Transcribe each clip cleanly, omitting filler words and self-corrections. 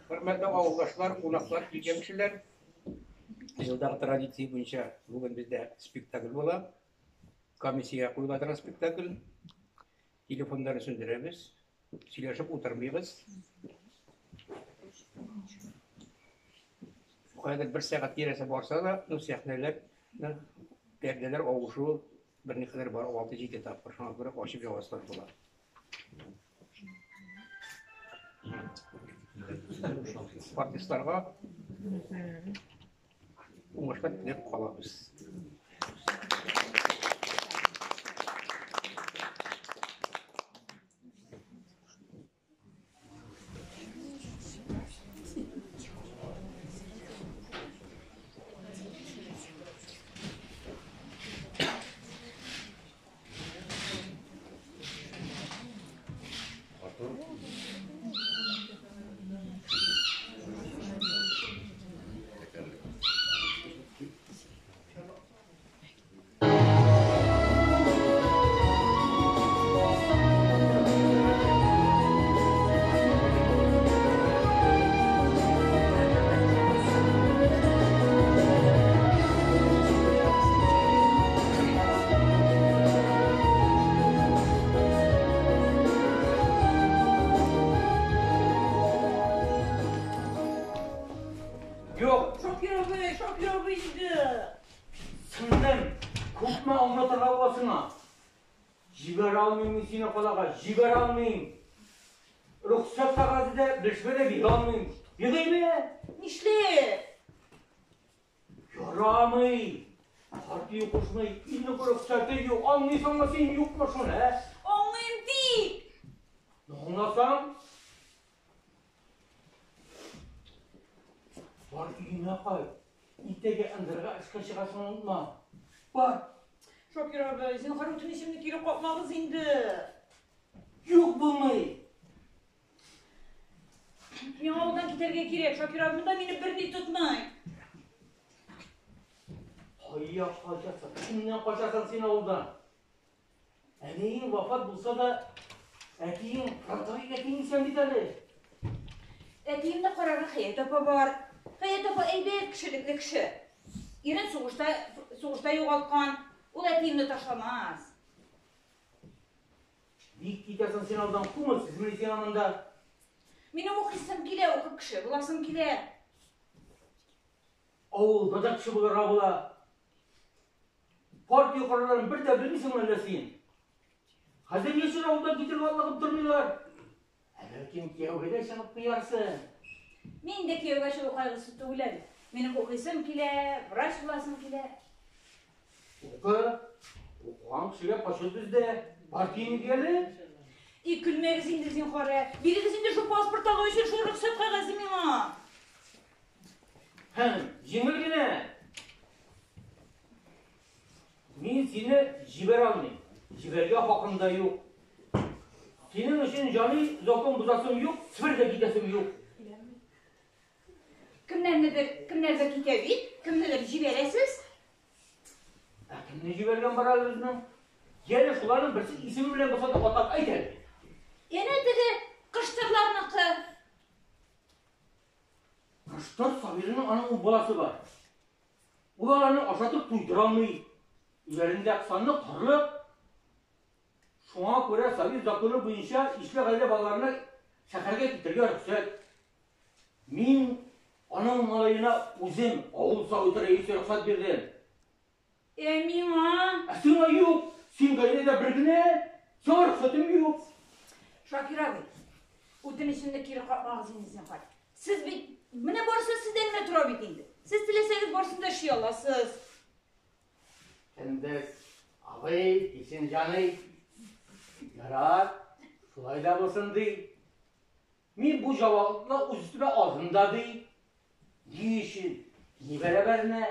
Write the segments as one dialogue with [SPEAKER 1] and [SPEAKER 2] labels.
[SPEAKER 1] Хөрмәтле авылдашлар, кунаклар, килгән кешеләр. Елдагы традиция буенча бүген бездә спектакль була. Комиссиягә куела торган спектакль. Телефоннарны сүндерәбез. Сөйләшеп утырмыйбыз. Кайдыр бер сәгать тирәсе барса да, ну, сәхнәләр, пәрдәләр авышу берникадәр бар, 6-7 тапкыр. Шуңа күрә ачып ябасылар була. Артистларга уңышлар теләп калабыз.
[SPEAKER 2] Юк.
[SPEAKER 3] Шакир абый, Шакир абый инде.
[SPEAKER 2] Сеңлем, күпме аңлатырга була сиңа? Җибәрә алмыйм мин сине калага, җибәрә алмыйм. Рөхсәт кәгазе дә, белешмә дә бирә алмыйм. Егыйме?
[SPEAKER 3] Нишләп?
[SPEAKER 2] Ярамый. Партия кушмый, илнең рөхсәте юк. Аңлыйсыңмы син, юкмы шуны, ә?
[SPEAKER 3] Аңлыйм дип.
[SPEAKER 2] Аңласаң, бар өеңә кайт. Иртәгә ындырга эшкә чыгасың, онытма. Бар.
[SPEAKER 3] Шакир абый, зинһар үтенечемне кире какмагыз инде.
[SPEAKER 2] Юк, булмый.
[SPEAKER 3] Миңа авылдан китәргә кирәк, Шакир абый, монда мине берни тотмый.
[SPEAKER 2] Кая качасың? Кемнән качасың син авылдан? Әниең вафат булса да, әтиең, фронтовик әтиең исән бит әле.
[SPEAKER 3] Әтиемне карарга Хәят апа бар. Хәят апа әйбәт, кешелекле кеше. Ирен сугышта, сугышта югалткан. Ул әтиемне ташламас.
[SPEAKER 2] Ник китәсең син алдан? Күңелсезмени сиңа монда?
[SPEAKER 3] Минем укыйсым килә, укып кеше буласым килә.
[SPEAKER 2] Авылда да кеше булырга була. Партия карарларын бер дә белмисеңме әллә син? Хәзер ни өчен авылдан китергә атлыгып тормыйлар? Ә бәлкем кияүгә дә чыгып куярсың.
[SPEAKER 3] Мин дә кияүгә чыгу кайгысы түгел әле. Минем укыйсым килә, врач буласым килә.
[SPEAKER 2] Укы. Укыган кешегә почет бездә. Партия ни әле?
[SPEAKER 3] И, көлмәгез инде, зинһар, ә. Бирегез инде шул паспорт алу өчен шул рөхсәт кәгазе миңа.
[SPEAKER 2] Һәм җиңел генә. Мин сине җибәрә алмыйм. Җибәргә хакым да юк. Синең өчен җани закон бозасым юк, Себергә китәсем юк.
[SPEAKER 3] Кемнәрнедер, кемнәрдер китә бит, кемнедер җибәрәсез.
[SPEAKER 2] Ә кемне җибәргән бар әле безнең? Яле шуларның берсен исеме белән булса да атап әйт әле.
[SPEAKER 3] Әнә теге кыштырларныкы.
[SPEAKER 2] Кыштыр Сабирының аның ул баласы бар. Ул аларны ашатып туйдыра алмый. Өйләрендә санлы карлык. Шуңа күрә совет законы буенча ишле гаилә балаларына шәһәргә китергә рөхсәт. Мин аның малаена үзем авыл советы рәисе рөхсәт бирдем.
[SPEAKER 3] Ә миңа?
[SPEAKER 2] Ә сиңа юк. Син гаиләдә бер генә. Сиңа рөхсәтем юк.
[SPEAKER 3] Шакир абый, үтенечемне кире какмагыз инде, зинһар. Сез бит, менә барысы сездән генә тора бит инде. Сез теләсәгез барысын да эшли аласыз.
[SPEAKER 2] Көндез абый, кичен җаный. Ярар, шулай да булсын ди. Мин бу җаваплы үз өстемә алдым да ди. Ни өчен? Ни бәрабәренә?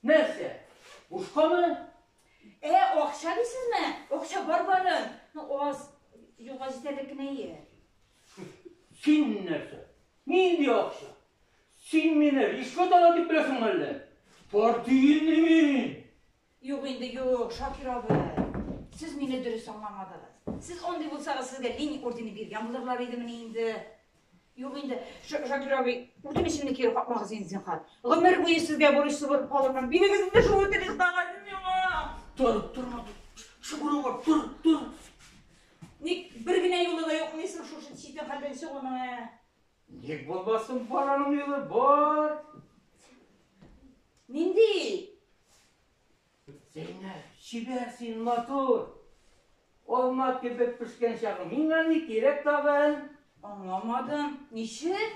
[SPEAKER 2] Нәрсә? Бушкамы?
[SPEAKER 3] Ә, акча дисезме? Акча бар барын. Ну, аз, юлга җитәрлек кенә ие.
[SPEAKER 2] Син нәрсә? Нинди акча? Син мине ришвәт ала дип беләсеңме әллә? Партиянный мин!
[SPEAKER 3] Юк инде, юк, Шакир абый. Сез мине дөрес аңламадыгыз. Сез андый булсагыз, сезгә Ленин ордены биргән булырлар идемени инде? Юк инде, Шакир абый, үтенечемне кире какмагыз инде, зинһар. Гомер буе сезгә бурычлы булып калырмын. Бирегез инде шул үтенеч кәгазен миңа.
[SPEAKER 2] Тор, тор, Шугурова, тор, тор.
[SPEAKER 3] Ник бер генә юлы да юк, соң шушы читен хәлдән чыгуның, ә?
[SPEAKER 2] Ник булмасын, бар аның юлы, бар.
[SPEAKER 3] Нинди?
[SPEAKER 2] Зәйнәп, чибәр син, матур. Алма кебек пешкән чагың. Миңа ни кирәк тагын?
[SPEAKER 3] Аңламадым. Ничек?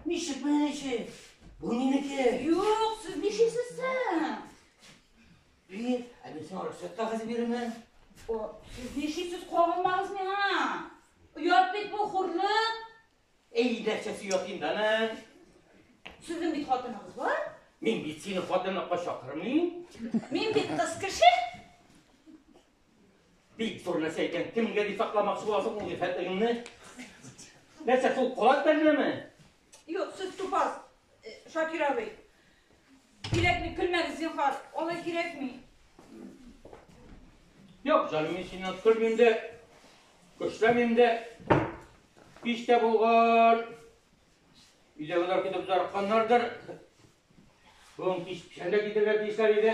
[SPEAKER 2] Ничек менә ничек? Бу минеке.
[SPEAKER 3] Юк, сез нишлисез соң?
[SPEAKER 2] Бир, ә мин сиңа рөхсәт кәгазе бирермен.
[SPEAKER 3] О, сез нишлисез, кагылмагыз миңа. Оят бит бу, хурлык.
[SPEAKER 2] Әй, нәрсәсе оят инде аның?
[SPEAKER 3] Сезнең бит хатыныгыз бар.
[SPEAKER 2] Мин бит сине хатынлыкка чакырмыйм.
[SPEAKER 3] Мин бит кыз кеше.
[SPEAKER 2] Бик зур нәрсә икән. Кемгә дип сакламакчы буласың ул гыйффәтлегеңне? Нәрсә, шул колак бәреләме?
[SPEAKER 3] Юк, сез тупас, Шакир абый. Кирәкми, көлмәгез, зинһар. Алай кирәкми.
[SPEAKER 2] Юк, җаным, мин синнән көлмим дә, көчләмим дә. Кич тә булган. Өйдәгеләр көтеп зарыкканнардыр. Бүген кич печән дә китерергә тиешләр иде.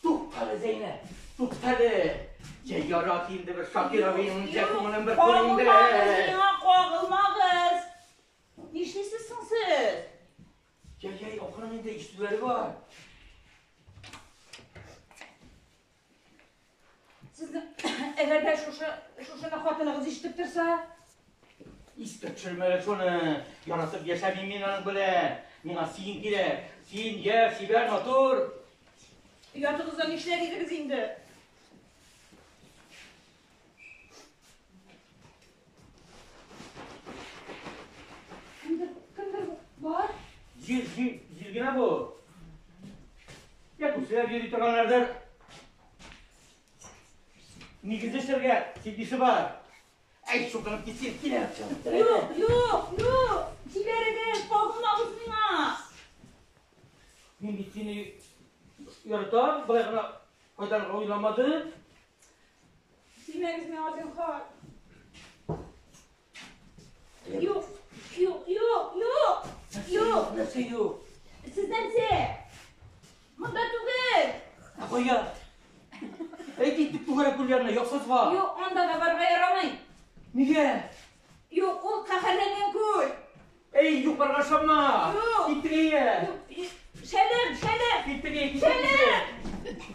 [SPEAKER 2] Туктале, Зәйнәп, туктале. Җәй ярат инде бер Шакир абыйның җә күңелен бер күр инде.
[SPEAKER 3] Кагылмагыз миңа, кагылмагыз. Нишлисез соң сез?
[SPEAKER 2] Җәй, җәй, акрын инде, ишетүләре бар.
[SPEAKER 3] Сезнең әгәр дә шушы шушыны хатыныгыз ишетеп торса?
[SPEAKER 2] Искә төшермә әле шуны. Яратып яшәмим мин аның белән. Миңа син кирәк. Син яшь, чибәр, матур.
[SPEAKER 3] Оятыгыздан нишләр идегез инде? Кемдер, кемдер бар?
[SPEAKER 2] Җил, җил, җил генә бу. Я күршеләр йөри торганнардыр. Нигез эшләргә син бар. Әй, чукынып китсен, килә.
[SPEAKER 3] Юк, юк, юк. Җибәрегез, кагылмагыз миңа.
[SPEAKER 2] Мин бит сине яратам, болай гына кайтарырга уйламадым.
[SPEAKER 3] Тимәгез миңа, зинһар. Юк, юк, юк, юк, юк.
[SPEAKER 2] Нәрсә юк?
[SPEAKER 3] Сез нәрсә? Монда түгел.
[SPEAKER 2] Ә кая? Әй, киттек түгәрәк күл янына, яксызга.
[SPEAKER 3] Юк, анда да барырга ярамый.
[SPEAKER 2] Нигә?
[SPEAKER 3] Юк, ул каһәрләнгән күл.
[SPEAKER 2] Әй, юк, барырга ышанма.
[SPEAKER 3] Юк.
[SPEAKER 2] Киттек әйе.
[SPEAKER 3] Юк, шәлем, шәлем.
[SPEAKER 2] Киттек әйе, киттек.
[SPEAKER 3] Шәлем.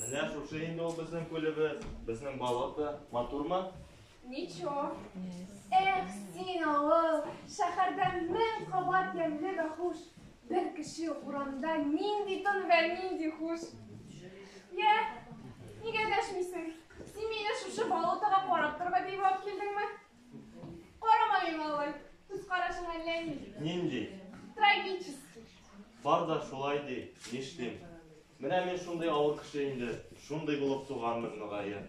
[SPEAKER 4] Менә шушы инде ул безнең күлебез, безнең балык та. Матурмы?
[SPEAKER 5] Ничо. Эх, син, авыл, шәһәрдән мең кабат ямьле вә хуш. Бер кеше юк урамда, нинди тын вә нинди хуш. Йә, нигә дәшмисең? Син мине шушы болотога карап торырга диеп алып килдеңме? Карама миңа алай, күз карашың әллә нинди.
[SPEAKER 4] Нинди?
[SPEAKER 5] Трагический.
[SPEAKER 4] Бар да шулай ди, нишлим? Менә мин шундый авыр кеше инде, шундый булып туганмын, мөгаен.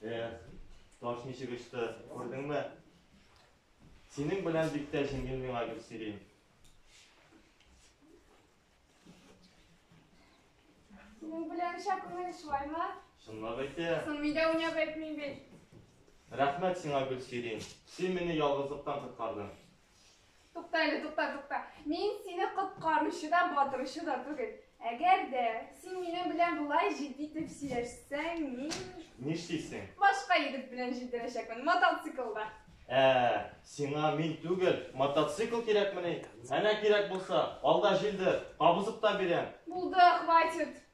[SPEAKER 4] Эх, таш ничек очты, күрдеңме? Синең белән бик тә җиңел миңа, Гөлсирин.
[SPEAKER 5] Синең белән оча күңел, шулаймы?
[SPEAKER 4] Чынлап әйтә.
[SPEAKER 5] Соң мин дә уйнап әйтмим бит.
[SPEAKER 4] Рәхмәт сиңа, Гөлсирин. Син мине ялгызлыктан коткардың.
[SPEAKER 5] Тукта әле, тукта, тукта. Мин сине коткаручы да, батыручы да түгел. Әгәр дә син минем белән болай җитди итеп сөйләшсәң, мин
[SPEAKER 4] Нишлисең?
[SPEAKER 5] башка егет белән җилдерәчәкмен, мотоциклда.
[SPEAKER 4] Ә, сиңа мин түгел, мотоцикл кирәкмени? Әнә кирәк булса, алда җилдер, кабызып та бирәм.
[SPEAKER 5] Булды, хватит.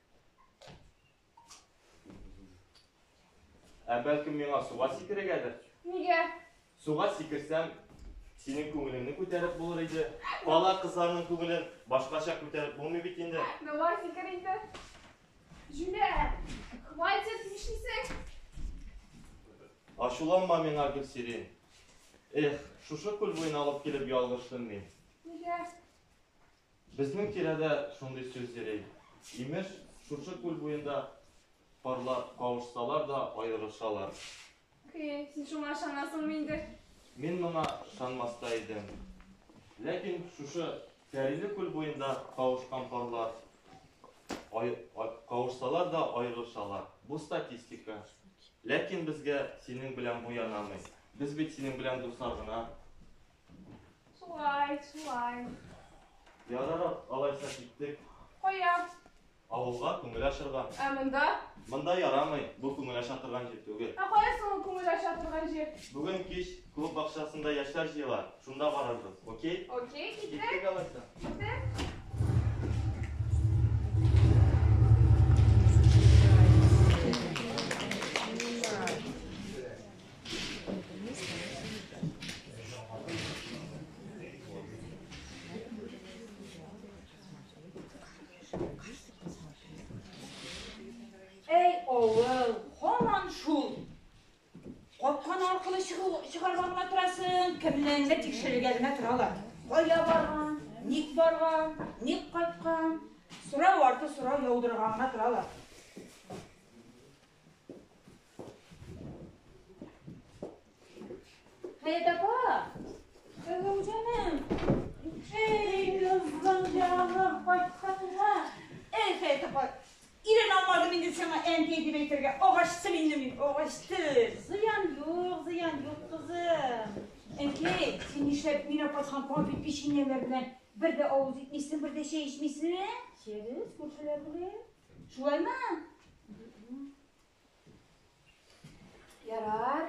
[SPEAKER 4] Ә бәлкем миңа суга сикерергәдер?
[SPEAKER 5] Нигә?
[SPEAKER 4] Суга сикерсәм, синең күңелеңне күтәреп булыр иде. Кала кызларның күңелен башкача күтәреп булмый бит инде.
[SPEAKER 5] Давай сикер инде. Җүләр! Хватит, нишлисең?
[SPEAKER 4] Ачуланма миңа, Гөлсирин. Эх, шушы күл буена алып килеп ялгыштым мин.
[SPEAKER 5] Нигә?
[SPEAKER 4] Безнең тирәдә шундый сүз йөри. Имеш, шушы күл буенда парлар кавышсалар да аерылышалар.
[SPEAKER 5] Хе, син шуңа ышанасыңмы инде?
[SPEAKER 4] Мин моңа ышанмас та идем. Ләкин шушы Пәриле күл буенда кавышкан парлар кавышсалар да аерылышалар. Бу статистика. Ләкин безгә синең белән бу янамый. Без бит синең белән дуслар гына.
[SPEAKER 5] Шулай, шулай.
[SPEAKER 4] Ярар, алайса киттек.
[SPEAKER 5] Кая?
[SPEAKER 4] Авылга күңел ачырга.
[SPEAKER 5] Ә монда?
[SPEAKER 4] Монда ярамый, бу күңел ача торган җир түгел.
[SPEAKER 5] Ә кая соң ул күңел ача торган җир?
[SPEAKER 4] Бүген кич клуб бакчасында яшьләр җыела, шунда барырбыз, окей?
[SPEAKER 5] Окей, киттек.
[SPEAKER 4] Киттек алайса.
[SPEAKER 5] Киттек.
[SPEAKER 3] Әй, авыл, һаман шул. Капкан аркылы чыгарга гына торасың, кемнеңне тикшерергә генә торалар. Кая барган, ник барган, ник кайткан. Сорау арты сорау яудырырга гына торалар. Хәят апа, кызым җаным. Эй, кызым җаным, кайтканга. Эй, Хәят апа, ирен алмадым инде сиңа әнкәй дип әйтергә. Агач тел инде мин, агач тел.
[SPEAKER 6] Зыян юк, зыян юк, кызым.
[SPEAKER 3] Әнкәй, син нишләп мин апаткан конфет печеньеләр белән бер дә авыз итмисең, бер дә чәй эчмисең?
[SPEAKER 6] Эчәбез, күршеләр белән.
[SPEAKER 3] Шулаймы?
[SPEAKER 5] Ярар.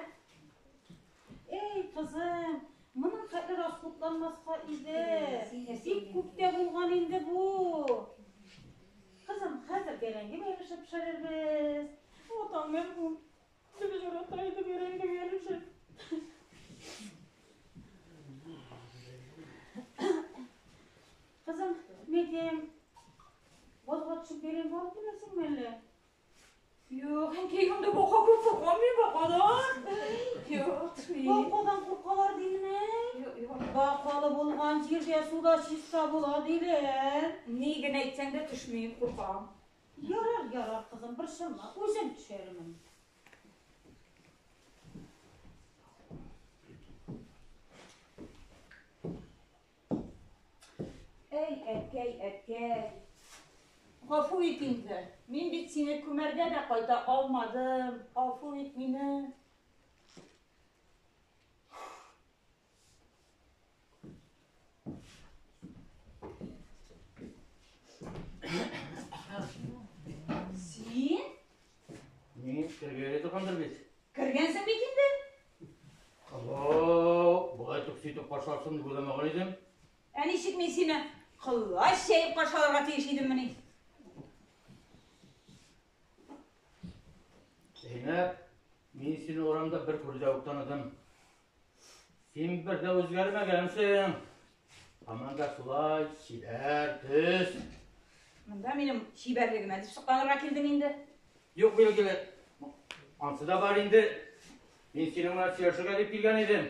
[SPEAKER 6] Эй, кызым, моның хәтле расхутланмаска иде. Бик күп тә булган инде бу. Кызым, хәзер бәрәңге бәлеше пешерербез. Атаң мәрхүм бик ярата иде бәрәңге бәлешен. Кызым, мәйтәм, базга төшеп бәрәңге алып киләсеңме әллә?
[SPEAKER 3] Юк, әнкәй, анда бака күп куркам мин бакадан. Юк, төшмим.
[SPEAKER 6] Бакадан куркалар димени?
[SPEAKER 3] Юк, юк.
[SPEAKER 6] Бакалы булган җирдә су да чиста була диләр.
[SPEAKER 3] Ни генә әйтсәң дә төшмим, куркам.
[SPEAKER 6] Ярар, ярар, кызым, борчылма, үзем төшәрмен.
[SPEAKER 3] Әй, әткәй, әткәй. Гафу ит инде. Мин бит сине күмәргә дә кайта алмадым. Гафу ит мине. Син?
[SPEAKER 2] Мин керергә йөри торгандыр бит.
[SPEAKER 3] Кергәнсең бит инде.
[SPEAKER 2] Алло, болай төксе итеп каршы алсын дип уйламаган идем.
[SPEAKER 3] Ә ничек мин сине колач җәеп каршы алырга тиеш идеммени?
[SPEAKER 2] Зәйнәп, мин сине урамда бер күрүдә үк таныдым. Син бер дә үзгәрмәгәнсең. Һаман да шулай чибәр, төз.
[SPEAKER 3] Монда минем чибәрлегемә дип сокланырга килдең инде.
[SPEAKER 2] Юк, билгеле. Ансы да бар инде. Мин синең белән сөйләшергә дип килгән идем.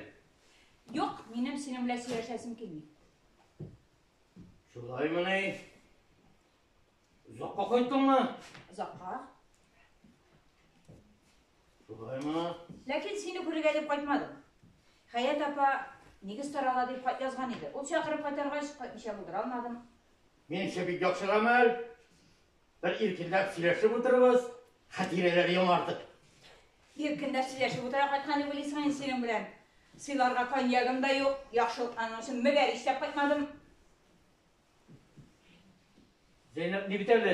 [SPEAKER 3] Юк, минем синең белән сөйләшәсем килми.
[SPEAKER 2] Шулаймыни? Озакка кайттыңмы?
[SPEAKER 3] Озакка.
[SPEAKER 2] Шулаймы?
[SPEAKER 3] Ләкин сине күрергә дип кайтмадым. Хәят апа нигез тарала дип хат язган иде. Ул чакырып кайтаргач, кайтмыйча булдыра алмадым.
[SPEAKER 2] Минемчә бик яхшы гамәл. Бер иркенләп сөйләшеп утырырбыз, хатирәләр яңартып.
[SPEAKER 3] Иркенләп сөйләшеп утыра кайткан дип уйлыйсың инде синең белән. Сыйларга коньягым да юк, яхшылыкларның өчен мөгәр ишләп кайтмадым.
[SPEAKER 2] Зәйнәп, ни бит әле?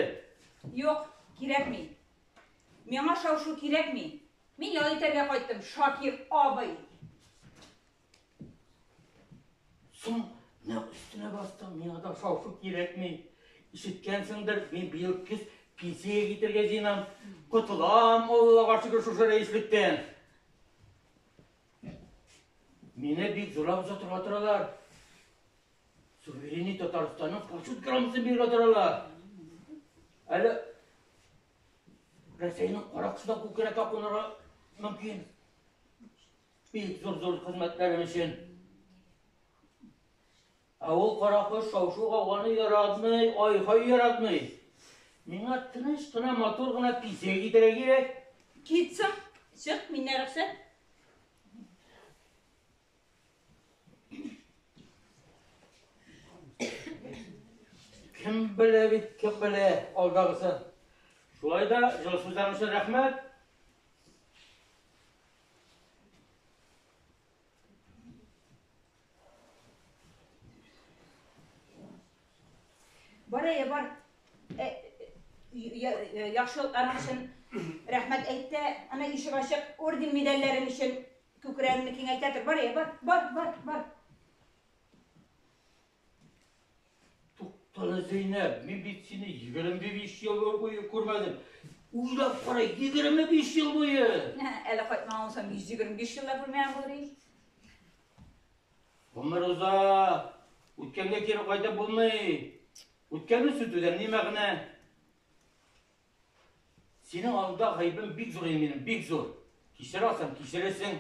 [SPEAKER 3] Юк, кирәкми. Миңа шау-шу кирәкми. Мин ял итәргә кайттым, Шакир абый.
[SPEAKER 2] Соң, нәкъ өстенә бастың, миңа да шау-шу кирәкми. Ишеткәнсеңдер, мин быел көз пенсиягә китәргә җыенам. Котылам, Аллага шөкер, шушы рәислектән. Мине бик зурлап озатырга торалар. Суверенный Татарстанның почет грамотасын бирергә торалар. Әле Рәсәйнең каракчы да күкрәккә кунырга мөмкин. Бик зур-зур хезмәтләрем өчен. Ә ул каракош шау-шу гауганы яратмый, ай-һай яратмый. Миңа тыныч кына, матур гына пенсиягә китәргә кирәк.
[SPEAKER 3] Китсен, чык, миннән рөхсәт.
[SPEAKER 2] Кем белә бит, кем белә алдагысын. Шулай да җылы сүзләрең өчен рәхмәт.
[SPEAKER 3] Бар әйе, бар. Э, яхшылыкларың өчен рәхмәт әйт тә, ана ишек ачык, орден медальләрең өчен күкрәгеңне киңәйтә тор. Бар әйе, бар, бар, бар, бар.
[SPEAKER 2] Туктале, Зәйнәб, мин бит сине 25 ел буе күрмәдем. Уйлап кара, 25 ел буе!
[SPEAKER 3] Әле кайтмаган булсам, 125 ел да күрмәгән булыр идем.
[SPEAKER 2] Гомер уза, үткәнгә кире кайтып булмый. Үткәнне сүтүдән ни мәгънә? Синең алда гаебем бик зур инде минем, бик зур. Кичерә алсаң, кичерерсең.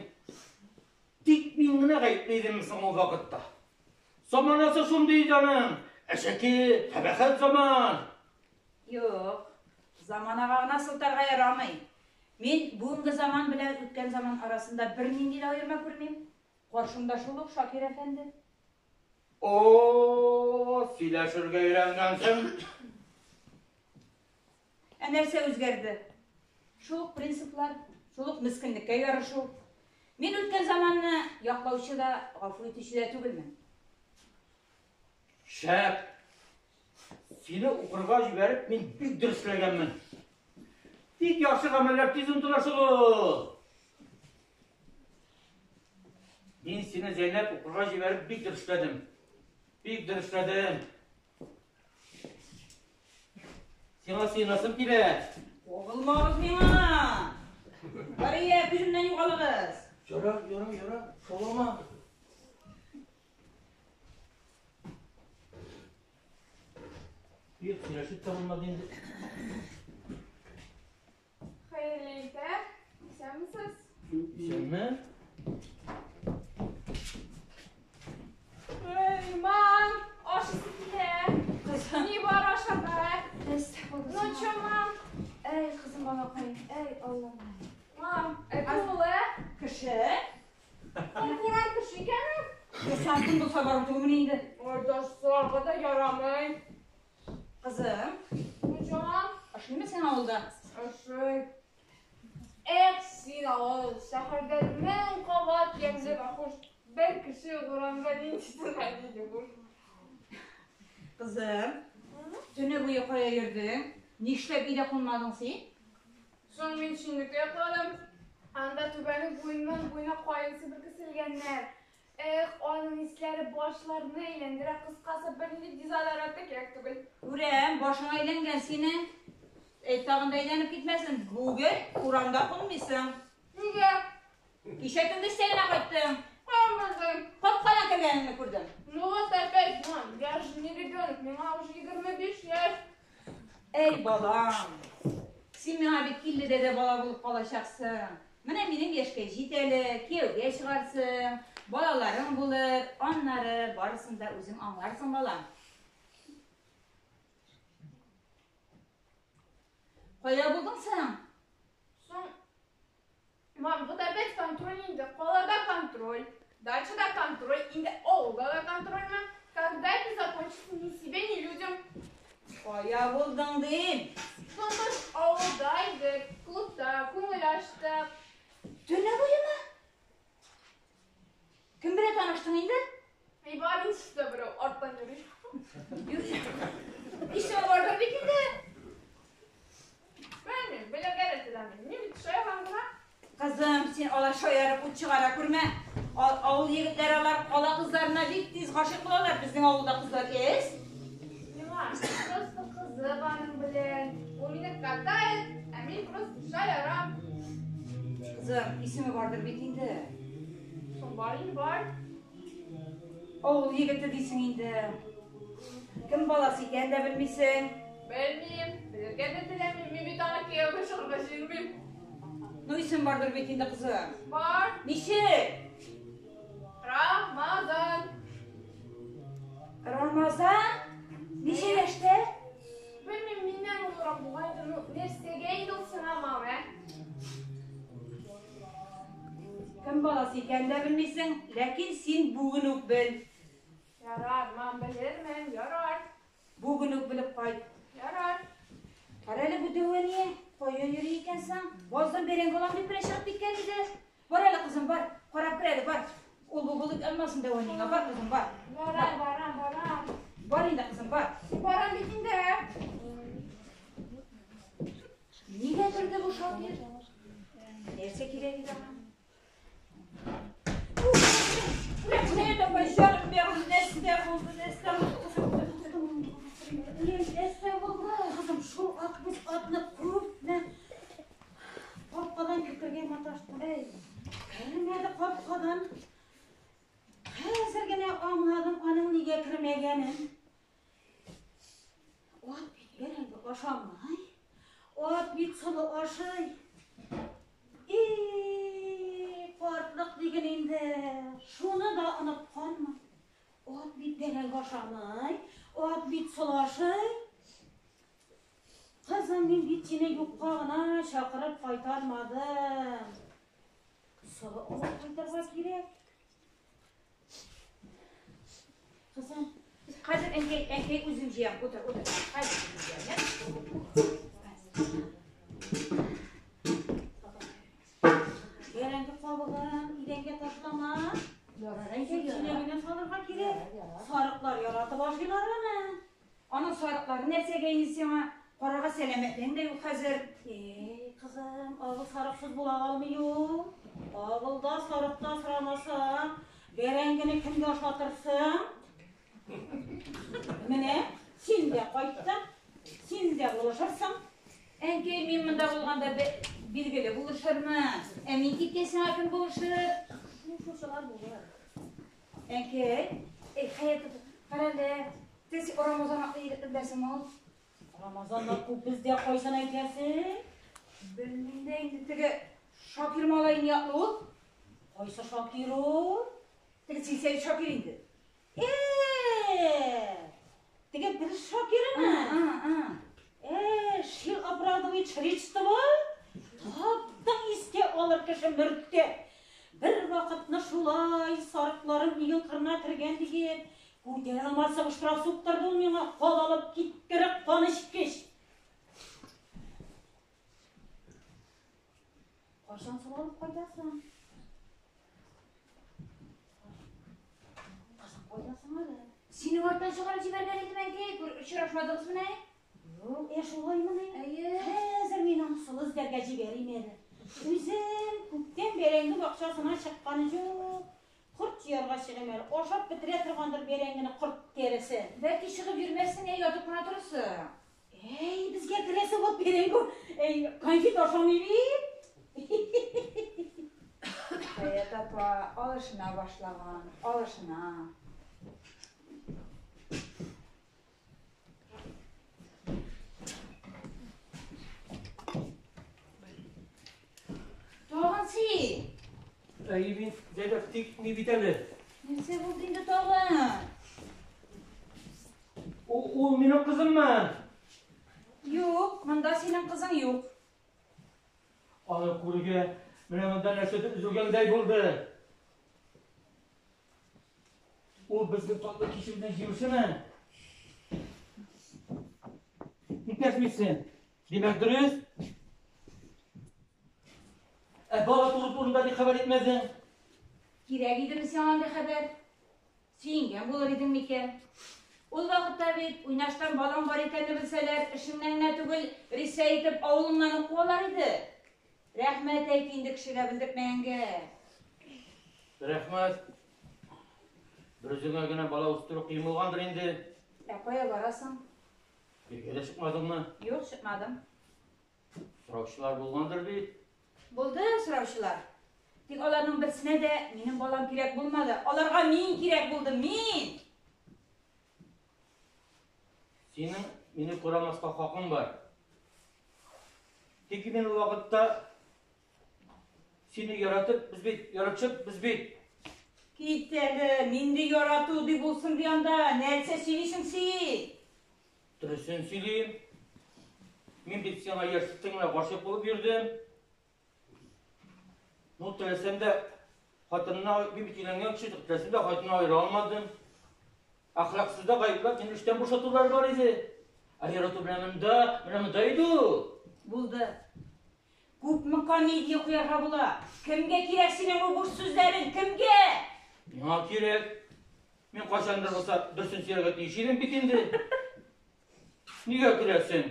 [SPEAKER 2] Тик мин генә гаепле идемме соң ул вакытта? Заманасы шундый иде аның, әшәке, кабахәт заман.
[SPEAKER 3] Юк, заманага гына сылтарга ярамый. Мин бүгенге заман белән үткән заман арасында бернинди дә аерма күрмим. Каршымда шул ук Шакир әфәнде.
[SPEAKER 2] О, сөйләшергә өйрәнгәнсең.
[SPEAKER 3] Ә нәрсә үзгәрде? Шул ук принциплар, шул ук мескенлеккә ярышу. Мин үткән заманны яклаучы да, гафу итүче дә түгелмен.
[SPEAKER 2] Шәп! Сине укырга җибәреп, мин бик дөрес эшләгәнмен. Тик яхшы гамәлләр тиз онытыла шул ул. Мин сине, Зәйнәп, укырга җибәреп бик дөрес эшләдем. Бик дөрес эшләдем. Сиңа сыенасым килә.
[SPEAKER 3] Кагылмагыз миңа! Бария, күземнән югалыгыз.
[SPEAKER 2] Ярар, ярар, ярар, шаулама. Юк, сөйләшеп тә булмады инде.
[SPEAKER 5] Хәерле иртә. Исәнмесез?
[SPEAKER 2] Исәнме?
[SPEAKER 5] Эй, мам, ашыйсы килә.
[SPEAKER 3] Кызым.
[SPEAKER 5] Ни бар ашарга?
[SPEAKER 3] Әстәгъфирулла.
[SPEAKER 5] Ну чё, мам?
[SPEAKER 3] Әй, кызым балакай, әй, Аллам.
[SPEAKER 5] Мам, это ул, ә?
[SPEAKER 3] Кеше?
[SPEAKER 5] Конкурент кеше икән ул.
[SPEAKER 3] Кеше кем булса барып түгелмени инде.
[SPEAKER 5] Ой, дошсарга да ярамый.
[SPEAKER 3] Кызым.
[SPEAKER 5] Ну чё, мам?
[SPEAKER 3] Ошыймы сиңа авылда?
[SPEAKER 5] Ошый. Эх, син авыл, шәһәрдә мең кабат ямьле вә хуш. Бер кеше урамда нинди тын, нинди хуш.
[SPEAKER 3] Кызым, төне буе кая йөрдең? Нишләп өйдә кунмадың син?
[SPEAKER 5] Соң мин шинникта йокладым. Анда түбәнең буеннан буена каен себеркесе элгәннәр. Эх, аның исләре башларны әйләндерә, кыскасы, бернинди дезодорант та кирәк түгел.
[SPEAKER 3] Күрәм, башың әйләнгән синең. Әй, тагын да әйләнеп китмәсен. Бүген урамда кунмыйсың.
[SPEAKER 5] Нигә?
[SPEAKER 3] Кичә төнге өчтә генә кайттым.
[SPEAKER 5] Каян белдең?
[SPEAKER 3] Капкадан кергәнеңне күрдем.
[SPEAKER 5] Ну вот опять, мам, я же не ребенок, миңа уже 25 яшь.
[SPEAKER 3] Әй, балам, син миңа бит илледә дә бала булып калачаксың. Менә минем яшькә җит әле, кияүгә чыгарсың, балаларың булыр, аннары барысын да үзең аңларсың, балам. Кая булдың соң?
[SPEAKER 5] Соң, мам, вот опять контроль инде. Калада контроль, дачада контроль, инде авылда да контрольме? Когда это закончится ни себе, ни людям?
[SPEAKER 3] Кая булдың дим?
[SPEAKER 5] Без авылда идек, клубта күңел ачтык.
[SPEAKER 3] Төне буемы? Кем белән таныштың инде?
[SPEAKER 5] Әй, бар инде берәү арттан йөри.
[SPEAKER 3] Исеме бардыр бит инде.
[SPEAKER 5] Белмим, белергә дә теләмим. Мин бит шаярам гына.
[SPEAKER 3] Кызым, син алай шаярып ут чыгара күрмә. Авыл егетләре алар кала кызларына бик тиз гашыйк булалар. Безнең авылда кызлар әз.
[SPEAKER 5] Миңа просто кызык аның белән. Ул мине катает, ә мин просто шаярам.
[SPEAKER 3] Кызым, исеме бардыр бит инде.
[SPEAKER 5] Соң бар инде, бар.
[SPEAKER 3] Авыл егете дисең инде. Кем баласы икәнен дә белмисең.
[SPEAKER 5] Белмим, белергә дә теләмим. Мин бит аңа кияүгә чыгарга җыенмыйм.
[SPEAKER 3] Ну, исем бардыр бит инде, кызым.
[SPEAKER 5] Бар.
[SPEAKER 3] Ничек?
[SPEAKER 5] Рамазан.
[SPEAKER 3] Рамазан? Ничә яшьтә?
[SPEAKER 5] Белмим, миннән олырак бугай инде. Ну, нәрсәгә инде ул сиңа, мам, ә?
[SPEAKER 3] Кем баласы икәнен дә белмисең, ләкин син бүген үк бел.
[SPEAKER 5] Ярар, мам, белермен, ярар.
[SPEAKER 3] Бүген үк белеп кайт.
[SPEAKER 5] Ярар.
[SPEAKER 3] Кара әле бу дәү әни, кая йөри икән соң? Баздан бәрәңге алам дип кенә чыгып киткән иде. Бар әле, кызым, бар. Карап кер әле, бар. Ул бу булып алмасын дәү әниеңә. Бар, кызым, бар.
[SPEAKER 5] Ярар, барам, барам.
[SPEAKER 3] Бар инде, кызым, бар.
[SPEAKER 5] Барам бит инде.
[SPEAKER 3] Нигә керде бу Шакир? Нәрсә кирәк иде аңа? Рәхмәт апа, җаным бәгырем, нәрсә булды, нәрсә булды?
[SPEAKER 6] Нәрсә булды? Кызым, шул ат без атны күпме капкадан кертергә маташтым. Кермәде капкадан. Хәзер генә аңладым аның нигә кермәгәнен. Ат бит бәрәңге ашамый. Ат бит солы ашый. И, картлык диген инде. Шуны да онытканмын. Ат бит бәрәңге ашамый, ат бит солы ашый. Кызым, мин бит сине юкка гына чакырып кайтармадым. Солы алып кайтырга кирәк. Кызым,
[SPEAKER 3] Хәзер әнкәй, әнкәй үзем җыям. Утыр, утыр. Хәзер үзем җыям, я?
[SPEAKER 6] Бәрәңге кабыгын идәнгә ташлама.
[SPEAKER 3] Ярар, әнкәй, ярар.
[SPEAKER 6] Чиләгенә салырга кирәк. Сарыклар яратып ашыйлар аны.
[SPEAKER 3] Аның сарыклары нәрсәгә инде сиңа? Карарга сәламәтлең дә юк хәзер.
[SPEAKER 6] Эй, кызым, авыл сарыксыз була алмый ул. Авылда сарыкта сорамасаң, бәрәңгене кемгә ашатырсың? Менә, син дә кайттың, син дә булышырсың.
[SPEAKER 3] Әнкәй, мин монда булганда билгеле булышырмын. Ә мин киткәч сиңа кем булышыр?
[SPEAKER 6] Шушылар булыр.
[SPEAKER 3] Әнкәй, эй, Хәят, кара әле, сез Рамазан атлы егетне беләсеңме ул?
[SPEAKER 6] Рамазаннар күп бездә, кайсын әйтәсең?
[SPEAKER 3] Белмим дә инде, теге Шакир малае ни атлы ул?
[SPEAKER 6] Кайсы Шакир ул?
[SPEAKER 3] Теге Силсәвит Шакир инде.
[SPEAKER 6] Теге бер Шакирымы? Шир Абрадович Ричтова? Таптың искә алыр кеше мөрттә. Бер вакытны шулай сарыкларым иген кырына кергән диеп, күтәрә алмасып штраф суктырды ул миңа, кал алып киткереп кан эчкеч. Кайчан су алып кайтасың? Кызым, кайтасың әле?
[SPEAKER 3] Синең арттан чыгарып җибәргән идем, әнкәй, очрашмадыгыз менә?
[SPEAKER 6] Юк, шулаймыни?
[SPEAKER 3] Әйе.
[SPEAKER 6] Хәзер мин аны солы эзләргә җибәрим әле. Үзем күптән бәрәңге бакчасына чыккан юк. Корт җыярга чыгыйм әле. Ашап бетерә торгандыр бәрәңгене корт тәресе.
[SPEAKER 3] Бәлки чыгып йөрмәссең, әй, ятып кына торырсың.
[SPEAKER 6] Әй, безгә керәсе вот бәрәңге, әй, конфет ашамый бит.
[SPEAKER 3] Хәят апа алышына башлаган, алышына. Тагын син.
[SPEAKER 2] Әйе, мин Зәйнәп, тик ни бит әле.
[SPEAKER 3] Нәрсә булды инде тагын?
[SPEAKER 2] Ул минем кызыммы?
[SPEAKER 3] Юк, монда синең кызың юк.
[SPEAKER 2] Аны күрергә менә монда нәрсәдер өзелгәндәй булды. Ул безнең татлы кичебездән җиңүчеме? Ник дәшмисең? Димәк, дөрес. Ә бала туу турында ни хәбәр итмәдең?
[SPEAKER 3] Кирәк идеме сиңа андый хәбәр? Сөенгән булыр идең микән? Ул вакытта бит уйнаштан балаң бар икәнне белсәләр, эшеңнән генә түгел, рисә итеп авылыңнан ук куалар иде. Рәхмәт әйт инде кешегә белдертмәгәнгә.
[SPEAKER 2] Рәхмәт. Берүзеңә генә бала үстерү кыен булгандыр инде.
[SPEAKER 3] Ә кая барасың?
[SPEAKER 2] Иргә дә чыкмадыңмы?
[SPEAKER 3] Юк, чыкмадым.
[SPEAKER 2] Сораучылар булгандыр бит.
[SPEAKER 3] Булды сораучылар. Тик аларның берсенә дә минем балам кирәк булмады. Аларга мин кирәк булдым, мин!
[SPEAKER 2] Синең мине күралмаска хакың бар. Тик мин ул вакытта сине яратып, без бит, яратышып, без бит.
[SPEAKER 3] Кит әле, нинди ярату ди булсын ди анда, нәрсә сөйлисең син?
[SPEAKER 2] Дөресен сөйлим. Мин бит сиңа ярсыттың гына гашыйк булып йөрдем. Ну, теләсәм дә хатынына, мин бит өйләнгән кеше, теләсәм дә хатынны аера алмадым. Әхлаксызда гаепләп мине эштән бушатулар бар иде. Ә ярату менә монда, менә монда иде ул.
[SPEAKER 3] Булды. Күпме комедия куярга була? Кемгә кирәк синең бу буш сүзләрең? Кемгә?
[SPEAKER 2] Миңа кирәк. Мин кайчандыр булса дөресен сөйләргә тиеш идем бит инде. Нигә көләсең?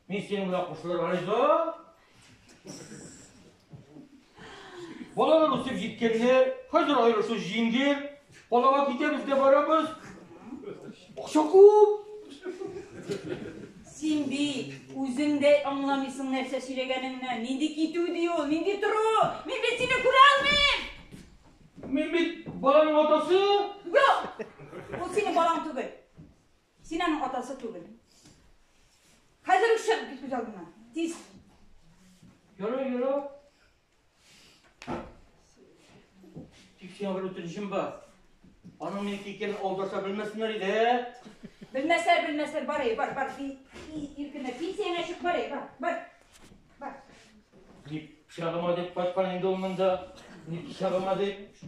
[SPEAKER 2] Мин синең белән кушылырга риза. Балалар үсеп җиткәннәр, хәзер аерылышу җиңел. Калага китәбез дә барабыз. Акча күп.
[SPEAKER 3] Син бит үзең дә аңламыйсың нәрсә сөйләгәнеңне. Нинди китү ди ул, нинди тору? Мин бит сине күрә алмыйм.
[SPEAKER 2] Мин бит баланың атасы.
[SPEAKER 3] Юк! Ул синең балаң түгел. Син аның атасы түгел. Хәзер үк чыгып кит күз алдымнан. Тиз.
[SPEAKER 2] Ярар, ярар. Тик сиңа бер үтенечем бар. Аның минеке икәнен алдаша белмәсеннәр иде, ә?
[SPEAKER 3] Белмәсләр, белмәсләр, бар, әй, бар, бар, иркенләп, пенсияңә чык, бар, әй, бар, бар, бар.
[SPEAKER 2] Ни пычагыма дип кайткан инде ул монда, ни пычагыма дип.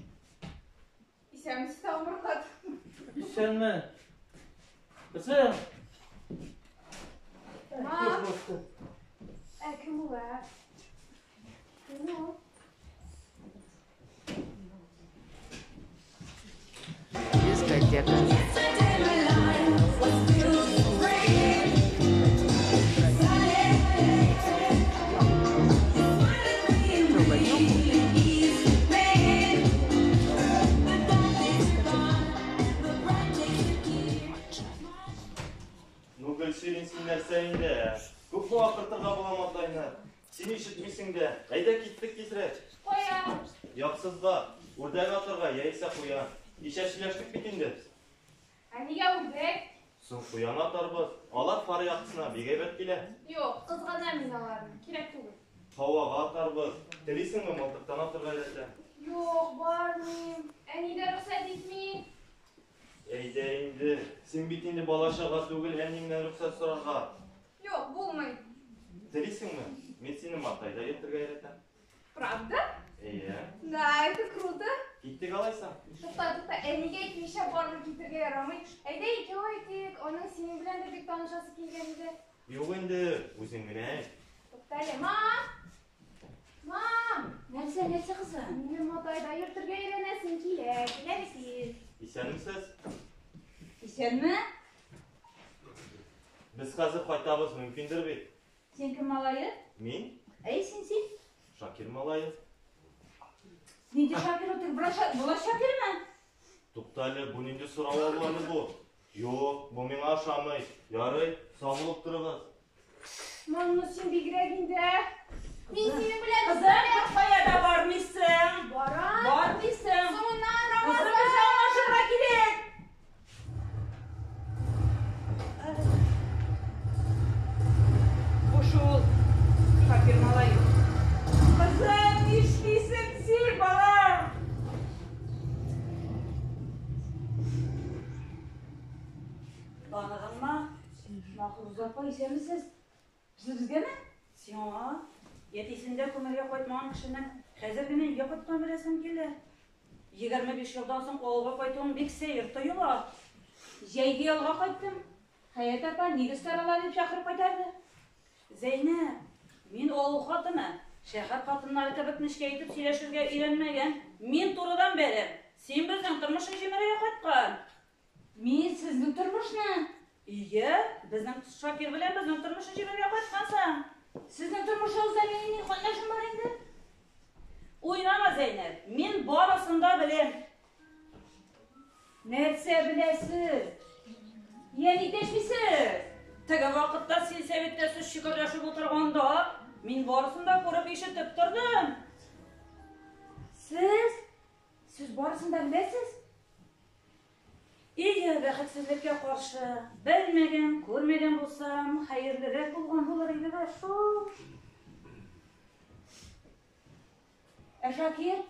[SPEAKER 5] Исәнмесез, Тамыркат.
[SPEAKER 2] Исәнме. Кызым.
[SPEAKER 5] Мам. Ә кем ул, ә? Кем ул?
[SPEAKER 7] Дискотека.
[SPEAKER 4] Ну, Гөлсирин, син нәрсә инде? Күпме акыртырга була матайны? Син ишетмисең дә. Әйдә киттек тизрәк.
[SPEAKER 5] Кая?
[SPEAKER 4] Яксызга, үрдәк атырга яисә куян. Кичә сөйләштек бит инде.
[SPEAKER 5] Ә нигә үрдәк?
[SPEAKER 4] Соң куян атарбыз. Алар фар яктысына бик әйбәт килә.
[SPEAKER 5] Юк, кызганам мин аларны. Кирәк түгел.
[SPEAKER 4] Һавага атарбыз. Телисеңме, мылтыктан атырга өйрәтәм.
[SPEAKER 5] Юк, бармыйм. Әни дә рөхсәт итми.
[SPEAKER 4] Әйдә инде. Син бит инде бала-чага түгел, әниеңнән рөхсәт сорарга.
[SPEAKER 5] Юк, булмый.
[SPEAKER 4] Телисеңме? Мин сине матайда йөртергә өйрәтәм.
[SPEAKER 5] Правда?
[SPEAKER 4] Әйе.
[SPEAKER 5] Да, это круто.
[SPEAKER 4] Киттек алайса.
[SPEAKER 5] Тукта, тукта, әнигә әйтмичә барыбер китергә ярамый. Әйдә икәү әйтик, аның синең белән дә бик танышасы килгән иде.
[SPEAKER 4] Юк инде, үзең генә әйт.
[SPEAKER 5] Тукта әле, мам! Мам!
[SPEAKER 3] Нәрсә, нәрсә, кызым?
[SPEAKER 5] Минем матайда йөртергә өйрәнәсем килә. Килә бит син.
[SPEAKER 4] Исәнмесез?
[SPEAKER 3] Исәнме?
[SPEAKER 4] Без хәзер кайтабыз, мөмкиндер бит?
[SPEAKER 3] Син кем малае?
[SPEAKER 4] Мин?
[SPEAKER 3] Әй, син, син.
[SPEAKER 4] Шакир малае.
[SPEAKER 3] Нинди Шакир ул? Була Шакирмы?
[SPEAKER 4] Тукта әле, бу нинди сорау алу әле бу? Юк, бу миңа ошамый. Ярый, сау булып торыгыз.
[SPEAKER 5] Мам, ну син бигрәк инде, ә? Мин синең белән
[SPEAKER 3] Кызым, бер кая да бармыйсың.
[SPEAKER 5] Барам.
[SPEAKER 3] Бармыйсың.
[SPEAKER 5] Соңыннан
[SPEAKER 3] Кызым,
[SPEAKER 5] Рамазан.
[SPEAKER 3] безгә аңлашырга кирәк. Бу шул Шакир малае. Кызым, нишлисең син, балам? Таныдыңмы? Махруза апа, исәнмесез? Сез безгәме?
[SPEAKER 6] Сиңа әтисендә күмергә кайтмаган кешенең хәзер генә өйгә кайткан беләсем килә. 25 елдан соң авылга кайтуың бик сәер тоела.
[SPEAKER 3] Җәйге ялга кайттым. Хәят апа нигез тарала дип чакырып кайтарды.
[SPEAKER 6] Зәйнәп, мин авыл хатыны. Шәһәр хатыннары кебек нечкә итеп сөйләшергә өйрәнмәгән. Мин турыдан бәрәм. Син безнең тормышны җимерергә кайткан.
[SPEAKER 3] Мин сезнең тормышны?
[SPEAKER 6] Ие, безнең Шакир белән безнең тормышны җимерергә кайткансың.
[SPEAKER 3] Сезнең тормышыгызда минем ни катнашым бар инде?
[SPEAKER 6] Уйнама, Зәйнәп, мин барысын да беләм.
[SPEAKER 3] Нәрсә беләсез? Йә, ник дәшмисез?
[SPEAKER 6] Теге вакытта сельсоветта сез чөкердәшеп утырганда, мин барысын да күреп, ишетеп тордым.
[SPEAKER 3] Сез? Сез барысын да беләсез?
[SPEAKER 6] Ие, бәхетсезлеккә каршы, белмәгән, күрмәгән булсам, хәерлерәк булган булыр иде дә шул.
[SPEAKER 3] Ә Шакир?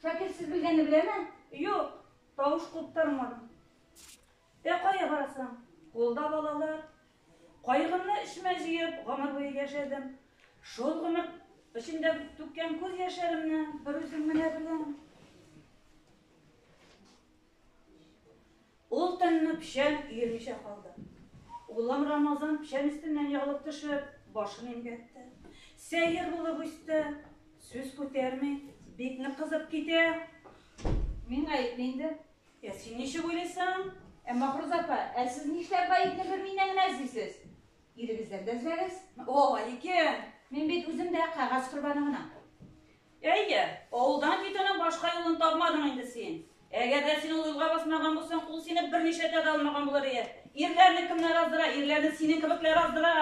[SPEAKER 3] Шакир сез белгәнне беләме?
[SPEAKER 6] Юк, тавыш куптармадым. Ә кая барасың? Кулда балалар. Кайгымны эчемә җыеп, гомер буе яшәдем. Шул гомер эчендә түккән күз яшьләремне бер үзем генә беләм. Ул төнне печән өелмичә калды. Улым Рамазан печән өстеннән егылып төшеп, башын имгәтте. Сәер булып үсте, сүз күтәрми, бик нык кызып китә.
[SPEAKER 3] Мин гаепле инде.
[SPEAKER 6] Ә син ничек уйлыйсың?
[SPEAKER 3] Ә Маһруза апа, ә сез нишләп гаепне бер миннән генә эзлисез? Ирегездән дә эзләгез.
[SPEAKER 6] Алай икән.
[SPEAKER 3] Мин бит үзем дә кәгазь корбаны гына.
[SPEAKER 6] Әйе, авылдан китүнең башка юлын тапмадың инде син. Әгәр дә син ул юлга басмаган булсаң, ул сине бернишләтә дә алмаган булыр иде. Ирләрне кемнәр аздыра? Ирләрне синең кебекләр аздыра.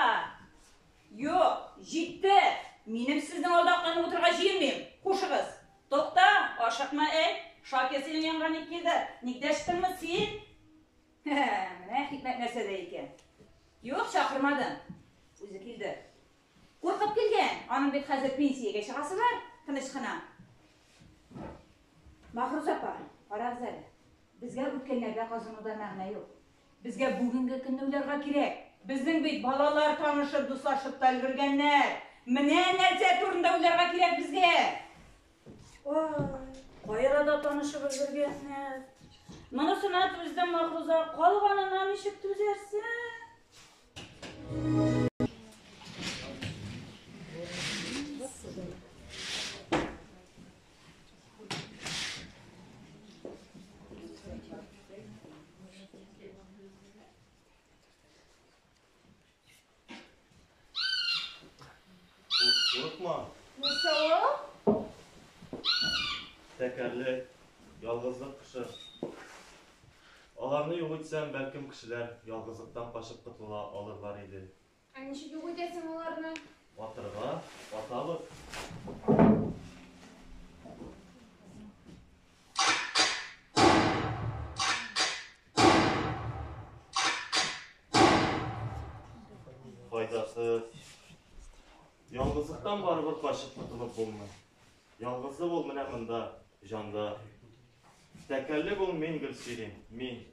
[SPEAKER 3] Юк, җитте! Минем сезнең алда акланып утырырга җыенмыйм. Хушыгыз.
[SPEAKER 6] Тукта, ашыкма, әйт. Шакир синең янга ник килде? Ник дәштеңме син?
[SPEAKER 3] Менә хикмәт нәрсәдә икән. Юк, чакырмадым. Үзе килде. Куркып килгән, аның бит хәзер пенсиягә чыгасы бар, тыныч кына. Маһруза апа, карагыз әле, безгә үткәннәрдә казынуда мәгънә юк. Безгә бүгенге көнне уйларга кирәк. Безнең бит балалар танышып, дуслашып та өлгергәннәр. Менә нәрсә турында уйларга кирәк безгә.
[SPEAKER 6] Ой, кай арада танышып өлгергәннәр. Монысына түздем, Маһруза, калганына ничек түзәрсең?
[SPEAKER 4] Курыкма.
[SPEAKER 5] Нәрсә ул?
[SPEAKER 4] Тәкәрлек, ялгызлык кышы. Аларны юк итсәм, бәлкем кешеләр ялгызлыктан качып котыла алырлар иде.
[SPEAKER 5] Ә ничек юк итәсең аларны?
[SPEAKER 4] Атырга, атабыз. Файдасыз. Ялгызлыктан барыбер качып котылып булмый. Ялгызлык ул менә монда, җанда. Тәкәллек ул мин, Гөлсирин, мин.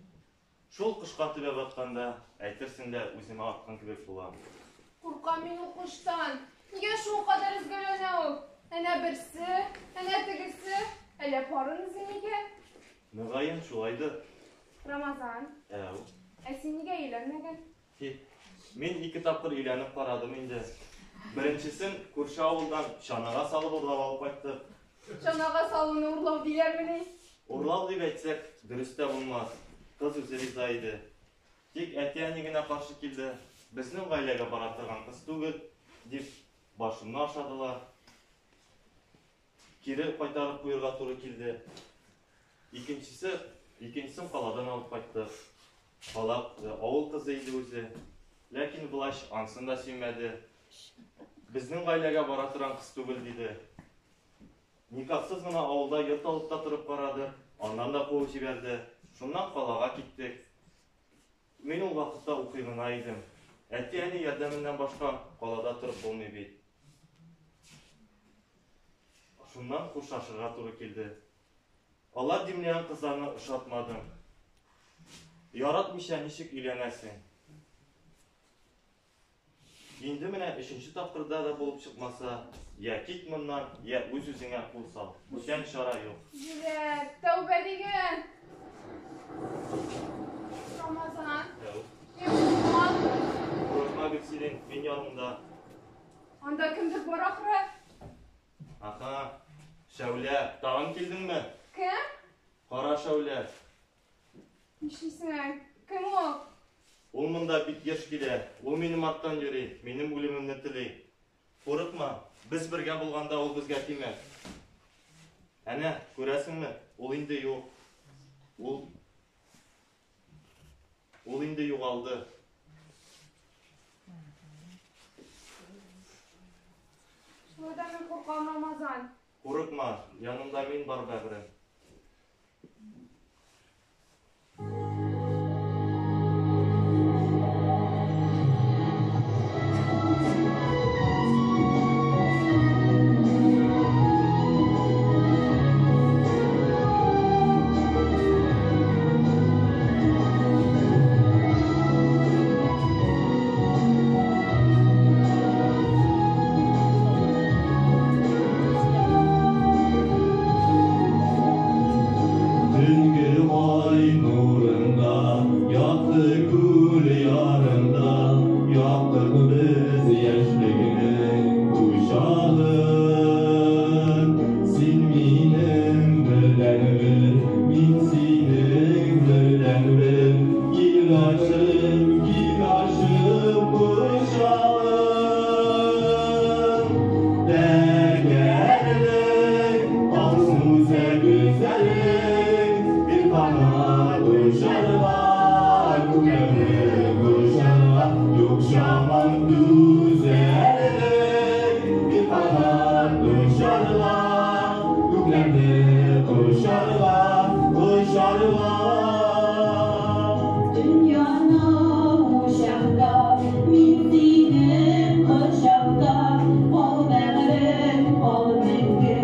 [SPEAKER 4] Шул кошка төбәп атканда, әйтерсең лә үземә аткан кебек булам.
[SPEAKER 5] Куркам мин ул коштан. Нигә шулкадәр өзгәләнә ул? Әнә берсе, әнә тегесе. Әллә парын эзли микән?
[SPEAKER 4] Мөгаен, шулайдыр.
[SPEAKER 5] Рамазан.
[SPEAKER 4] Әү.
[SPEAKER 5] Ә син нигә өйләнмәгән?
[SPEAKER 4] Хи. Мин ике тапкыр өйләнеп карадым инде. Беренчесен күрше авылдан чанага салып урлап алып кайттык.
[SPEAKER 5] Чанага салуны урлау диләрмени?
[SPEAKER 4] Урлау дип әйтсәк, дөрес тә булмас. Кыз үзе риза иде. Тик әти-әни генә каршы килде. Безнең гаиләгә бара торган кыз түгел, дип башымны ашадылар. Кире кайтарып куерга туры килде. Икенчесе, икенчесен каладан алып кайттык. Кала, авыл кызы иде үзе. Ләкин влач ансын да сөймәде. Безнең гаиләгә бара торган кыз түгел, диде. Никахсыз гына авылда йорт алып та торып карады, аннан да куып җибәрде. Шуннан калага киттек. Мин ул вакытта укый гына идем. Әти-әни ярдәменнән башка калада торып булмый бит. Шуннан хушлашырга туры килде. Алар димләгән кызларны ошатмадым. Яратмыйча ничек өйләнәсең? Инде менә өченче тапкырда да булып чыкмаса, я кит моннан, я үз-үзеңә кул сал. Бүтән чара юк.
[SPEAKER 5] Җүләр, тәүбә диген! Рамазан,
[SPEAKER 4] Әү.
[SPEAKER 5] мин куркам.
[SPEAKER 4] Гөлсирин, мин яныңда.
[SPEAKER 5] Анда кемдер бар ахры.
[SPEAKER 4] Аха, Шәүлә, тагын килдеңме?
[SPEAKER 5] Кем?
[SPEAKER 4] Кара Шәүлә.
[SPEAKER 5] Нишлисең? Кем ул?
[SPEAKER 4] Ул монда бик еш килә. Ул минем арттан йөри, минем үлемемне тели. Курыкма, без бергә булганда ул безгә тимәс. Әнә, күрәсеңме? Ул инде юк. Ул Ул инде югалды.
[SPEAKER 5] Шулай да мин куркам, Рамазан.
[SPEAKER 4] Курыкма, яныңда мин бар, бәгърем.
[SPEAKER 8] Төнге ай нурында, якты күл ярында, яктык без яшьлегенең учагын. Син минем бердәнбер, мин синең бердәнбер, кил ачып, кил ачып кочалым. Тәкәрлек, алсу гүзәллек, бер канат очарга, күкләрне кочарга, юк чамам түзәрлек, бер канат очарга, күкләрне кочарга, кочарга.
[SPEAKER 6] Дөньяны учакта, мин сине кочакта, кал бәгърем, кал мәңге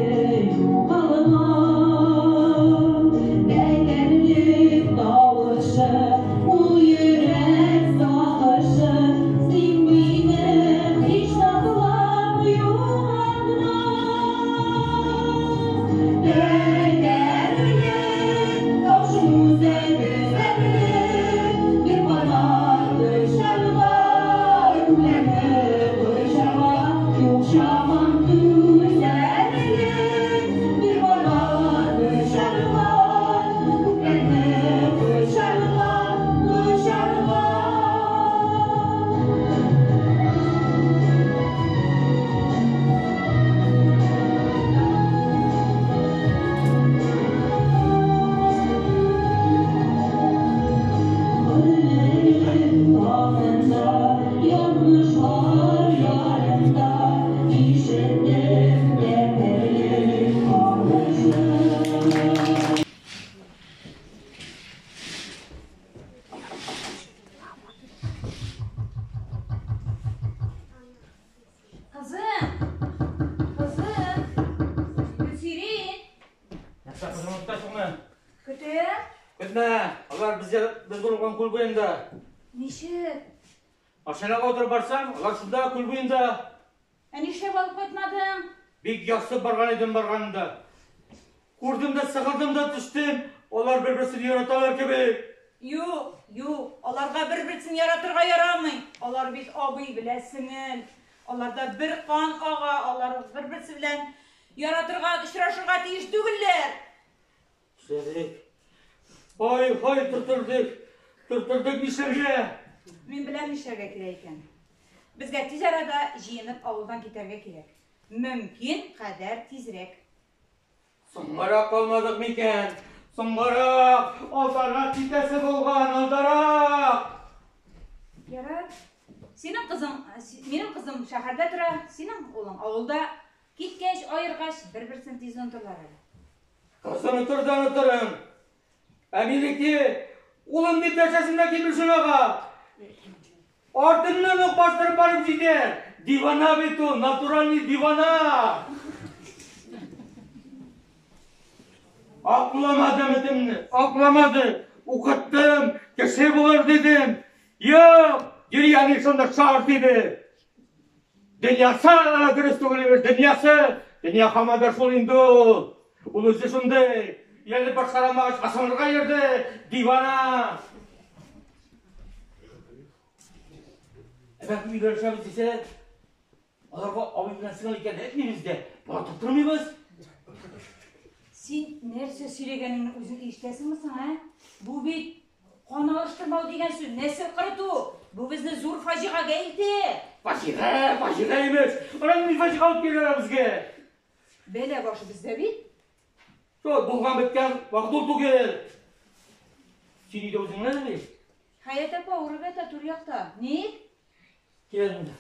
[SPEAKER 6] югалма. Бәгәрлек тавышы, ул йөрәк сагышы, син мине һич ташлап югалтма. Тәкәрлек, тавышың үзе гүзәллек, бер канат очарга, күкләрне кочарга, юк чамам түзәрлек, бер канат очарга, күкләрне кочарга, кочарга. Гөлләрем тагында, язмышлар ярында, ишеттем тәкәрлек тавышын.
[SPEAKER 3] Кызым! Кызым! Гөлсирин!
[SPEAKER 2] Нәрсә, кызым, онытасыңмы?
[SPEAKER 3] Көтә?
[SPEAKER 2] Көтмә, алар без, без булган күл буенда.
[SPEAKER 3] Ничек?
[SPEAKER 2] Машинага утырып барсам, алар шунда күл буенда.
[SPEAKER 3] Ә нишләп алып кайтмадың?
[SPEAKER 2] Бик яхшы барган идем барганында. Күрдем дә, сыгылдым да төштем. Алар бер-берсен яраталар кебек.
[SPEAKER 3] Юк, юк, аларга бер-берсен яратырга ярамый. Алар бит абый белән сеңел. Аларда бер кан ага, алар бер-берсе белән яратырга, очрашырга тиеш түгелләр.
[SPEAKER 2] Шәрик. Ай, һай, төртелдек. Төртелдек нишләргә?
[SPEAKER 3] Мин беләм нишләргә кирәк икән. Безгә тиз арада җыенып авылдан китәргә кирәк. Мөмкин кадәр тизрәк.
[SPEAKER 2] Соңгарак калмадык микән? Соңгарак! Алдарак китәсе булган, алдарак!
[SPEAKER 3] Ярар. Синең кызың, минем кызым шәһәрдә тора, синең улың авылда. Киткәч, аергач, бер-берсен тиз онытырлар әле.
[SPEAKER 2] Кыз онытыр да онытырым. Ә минеке, улым дип дәшәсем дә килми шунага. Артыннан ук бастырып барып җитәр. Дивана бит ул, натуральный дивана. Акламады өметемне, акламады. Укыттым, кеше булыр дидем. Юк, йөри әни шунда шар диде. Дөньясы дөрес түгел имеш, дөньясы. Дөнья һаман да шул инде ул. Ул үзе шундый. Өйләнеп башкара алмагач, асылынырга йөрде. Дивана. Ә бәлки өйләнешәбез дисәләр, аларга абый белән сеңел икәнен әйтмибез дә, бара тоттырмыйбыз.
[SPEAKER 3] Син нәрсә сөйләгәнеңне үзең ишетәсеңме соң, ә? Бу бит кан алыштырмау дигән сүз, нәсел корыту. Бу безне зур фаҗигагә илтә.
[SPEAKER 2] Фаҗига, фаҗига имеш. Ана нинди фаҗига алып киләләр безгә?
[SPEAKER 3] Бәла башы бездә бит.
[SPEAKER 2] Шул булган беткән вакыт ул түгел. Син өйдә үзең генә бит.
[SPEAKER 3] Хәят апа авырып ята түр якта. Ник?
[SPEAKER 2] Кил монда.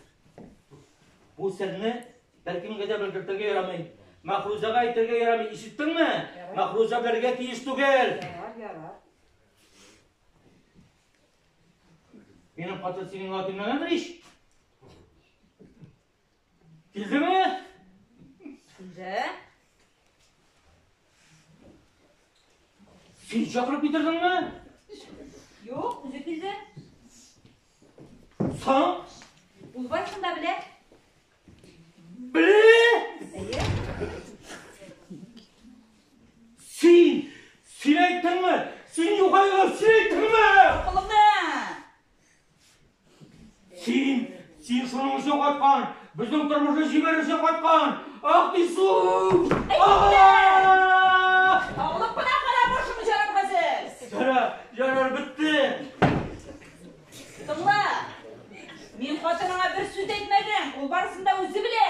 [SPEAKER 2] Бу серне беркемгә дә белгертергә ярамый. Мәхрүзәгә әйтергә ярамый, ишеттеңме? Мәхрүзә белергә тиеш түгел.
[SPEAKER 3] Ярар, ярар.
[SPEAKER 2] Минем хатын синең аңа килмәгәндер ич? Килдеме?
[SPEAKER 3] Килде.
[SPEAKER 2] Син чакырып китердеңме?
[SPEAKER 3] Юк, үзе килде.
[SPEAKER 2] Соң?
[SPEAKER 3] Ул барысын да белә.
[SPEAKER 2] Белә?
[SPEAKER 3] Әйе.
[SPEAKER 2] Син, син әйттеңме? Син югайга син әйттеңме?
[SPEAKER 3] Акылыңны!
[SPEAKER 2] Син, син шуның өчен кайткан, безнең тормышны җибәрер өчен кайткан. Ах ты су!
[SPEAKER 3] Алып кына кара башымны жарам хәзер.
[SPEAKER 2] Ярар, ярар, бетте.
[SPEAKER 3] Тыңла. Мин хатыныңа бер сүз әйтмәдем. Ул барысын да үзе белә.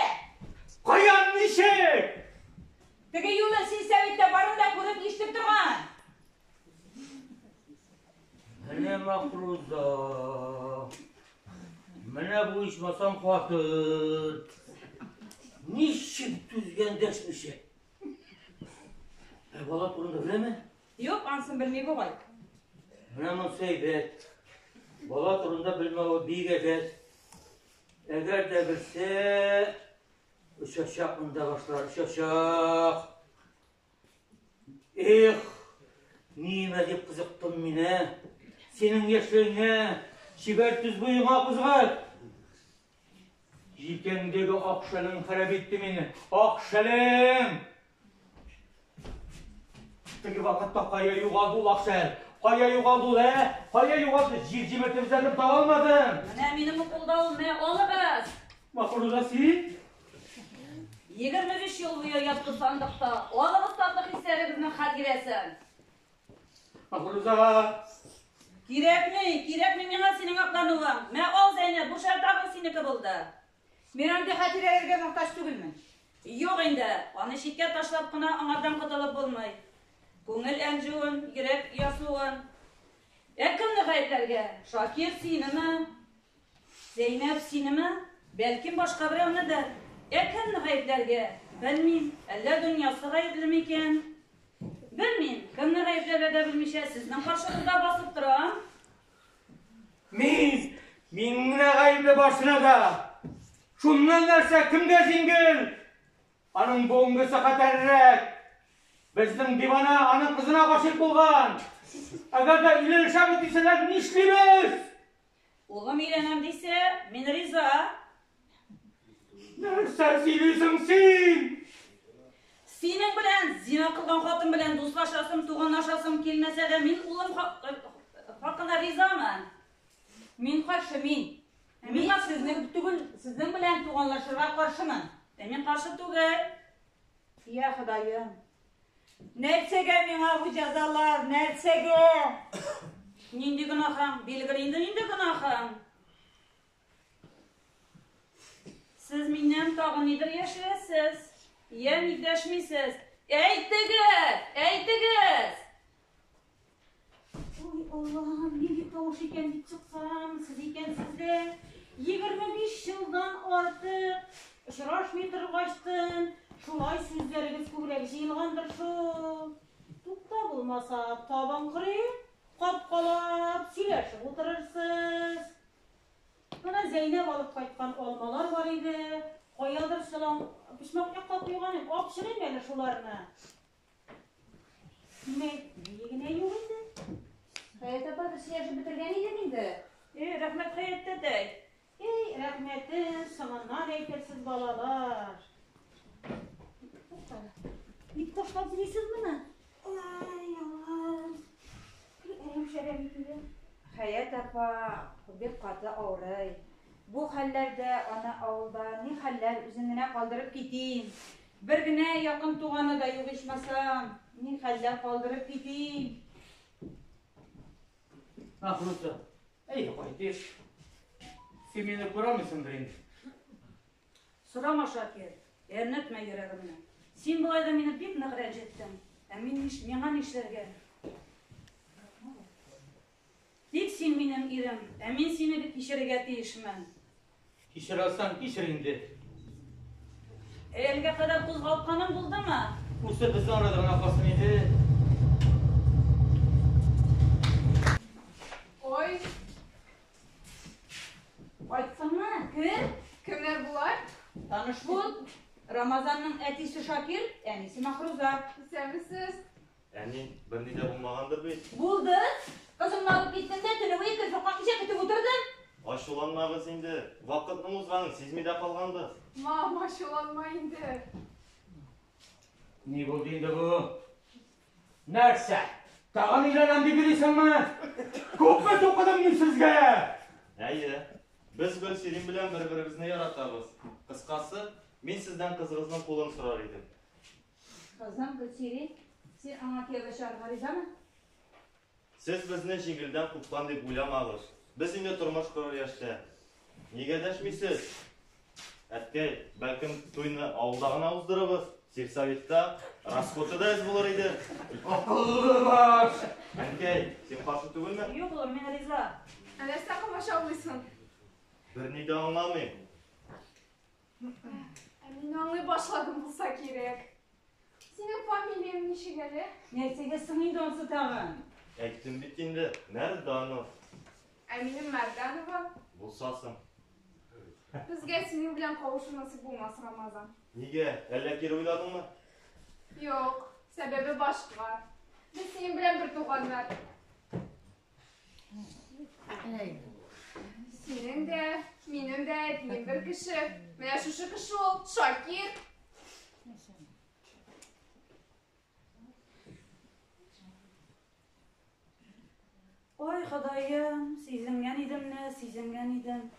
[SPEAKER 2] Каян ничек?
[SPEAKER 3] Теге юлы син сәвиттә барын да күреп ишетеп торган.
[SPEAKER 2] Менә Махруза. Менә бу ичмасам хатын. Ничек түзгән дәшмичә? Ә бала турында беләме?
[SPEAKER 3] Юк, ансын белми бугай.
[SPEAKER 2] Менә монысы әйбәт. Бала турында белмәве бик әйбәт. Әгәр дә белсә, очачак монда башлар, очачак. Эх, нимә дип кызыктым мин, ә? Синең яшьлегеңә, чибәр төз буеңа кызыгып. Җилкәңдәге ак шәлең харап итте мине. Ак шәлең! Теге вакытта кая югалды ул ак шәл? Кая югалды ул, ә? Кая югалды? Җир җимертеп эзләдем, таба алмадым.
[SPEAKER 6] Менә минем кулда ул, мә, алыгыз.
[SPEAKER 2] Махруза, син?
[SPEAKER 6] 25 ел буе ятты сандыкта. Алыгыз татлы хисләрегезнең хатирәсен.
[SPEAKER 2] Махруза!
[SPEAKER 6] Кирәкми, кирәкми миңа синең аклануың. Мә, ал, Зәйнәб, бу шәл тагын синеке булды.
[SPEAKER 3] Мин андый хатирәләргә мохтаҗ түгелмен.
[SPEAKER 6] Юк инде, аны читкә ташлап кына аңардан котылып булмый. Күңел әнҗүен, йөрәк ярсуын. Ә кемне гаепләргә? Шакир синеме? Зәйнәб синеме? Бәлкем башка берәүнедер. Ә кемне гаепләргә? Белмим. Әллә дөньясы гаепле микән? Белмим. Кемне гаепләргә дә белмичә, сезнең каршыгызда басып торам.
[SPEAKER 2] Мин, мин генә гаепле барсына да. Шуннан нәрсә, кемгә җиңел? Аның бүгенгесе хәтәррәк. Безнең дивана аның кызына гашыйк булган. Әгәр дә өйләнешәбез дисәләр, нишлибез?
[SPEAKER 6] Улым өйләнәм дисә, мин риза.
[SPEAKER 2] Нәрсә сөйлисең син?
[SPEAKER 6] Синең белән зина кылган хатын белән дуслашасым, туганлашасым килмәсә дә, мин улым хакына ризамын.
[SPEAKER 3] Мин каршы, мин. Мин сезнең түгел, сезнең белән туганлашырга каршымын.
[SPEAKER 6] Ә мин каршы түгел.
[SPEAKER 3] Я Ходаем. Нәрсәгә миңа бу җәзалар, нәрсәгә?
[SPEAKER 6] Нинди гөнаһың? Билгеле инде нинди гөнаһың. Сез миннән тагын нидер яшерәсез. Я ник дәшмисез? Әйтегез! Әйтегез! Ой, Аллаһым, нинди тавыш икән дип чыксам, сез икәнсез дә. 25 елдан артык очрашмый торгачтын, шулай сүзләрегез күбрәк җыелгандыр шул. Тукта булмаса, табын корыйк, капкалап, сөйләшеп утырырсыз. Менә Зәйнәб алып кайткан алмалар бар иде. Каядыр чолан почмак якка куйган идем, алып чыгыйм әле шуларны. Ни генә юк инде.
[SPEAKER 3] Хәят апа, без сөйләшеп бетергән идек инде.
[SPEAKER 6] Э, рәхмәт, Хәят тәтәй. Эй, рәхмәтен соңыннан әйтерсез, балалар. Туктале. Ник ташлап йөрисез моны? Ай, Аллам. Әрәм-шәрәм итүе.
[SPEAKER 3] Хәят апа бик каты авырый. Бу хәлләрдә аны авылда ни хәлләр үзен генә калдырып китим. Бер генә якын туганы да юк ичмасам. Ни хәлләр калдырып китим.
[SPEAKER 2] Махруза, әйдә кайтыйк. Син мине күрәмисеңдер инде.
[SPEAKER 6] Сорама, Шакир, әрнетмә йөрәгемне. Син болай да мине бик нык рәнҗеттең. Ә мин ниш, миңа нишләргә? Тик син минем ирем, ә мин сине бит кичерергә тиешмен.
[SPEAKER 2] Кичерә алсаң, кичер инде.
[SPEAKER 6] Ә әлегә кадәр кузгалтканың булдымы?
[SPEAKER 2] Бусы безнең арада гына калсын иде.
[SPEAKER 5] Ой,
[SPEAKER 3] Кайттыңмы? Кер.
[SPEAKER 5] Кемнәр болар?
[SPEAKER 3] Таныш бул. Рамазанның әтисе Шакир, әнисе Махруза.
[SPEAKER 5] Исәнмесез.
[SPEAKER 4] Әни, берни дә булмагандыр бит?
[SPEAKER 3] Булды. Кызымны алып киттең дә, төне буе керфек какмыйча көтеп утырдым.
[SPEAKER 4] Ачуланмагыз инде. Вакытның узганын сизми дә калганбыз.
[SPEAKER 5] Мам, ачуланма инде.
[SPEAKER 2] Ни булды инде бу? Нәрсә? Тагын өйләнәм дип йөрисеңме? Күпме тукыдым мин сезгә?
[SPEAKER 4] Әйе. Без Гөлсирин белән бер-беребезне яратабыз. Кыскасы, мин сездән кызыгызның кулын сорар идем.
[SPEAKER 3] Кызым Гөлсирин, син аңа кияүгә чыгарга ризамы?
[SPEAKER 4] Сез безне җиңелдән купкан дип уйламагыз. Без инде тормыш корыр яшьтә. Нигә дәшмисез? Әткәй, бәлкем туйны авылда гына уздырырбыз? Сельсоветта расходы да әз булыр иде.
[SPEAKER 2] Акыллы баш!
[SPEAKER 4] Әнкәй, син каршы түгелме?
[SPEAKER 6] Юк, улым, мин риза.
[SPEAKER 5] Ә нәрсә комачаулыйсың?
[SPEAKER 4] Берни дә аңламыйм.
[SPEAKER 5] Ә мин аңлый башладым булса кирәк. Синең фамилияң ничек әле?
[SPEAKER 3] Нәрсәгә соң инде ансы тагын?
[SPEAKER 4] Әйттем бит инде, Мәрданов.
[SPEAKER 5] Ә минем Мәрданова.
[SPEAKER 4] Булса соң.
[SPEAKER 5] Безгә синең белән кавышу насыйп булмас, Рамазан.
[SPEAKER 4] Нигә? Әллә кире уйладыңмы?
[SPEAKER 5] Юк, сәбәбе башка. Без синең белән бер туганнар. Синең дә, минем дә әтием бер кеше. Менә шушы кеше ул, Шакир.
[SPEAKER 6] Ой, Ходаем, сизенгән идемне, сизенгән идем.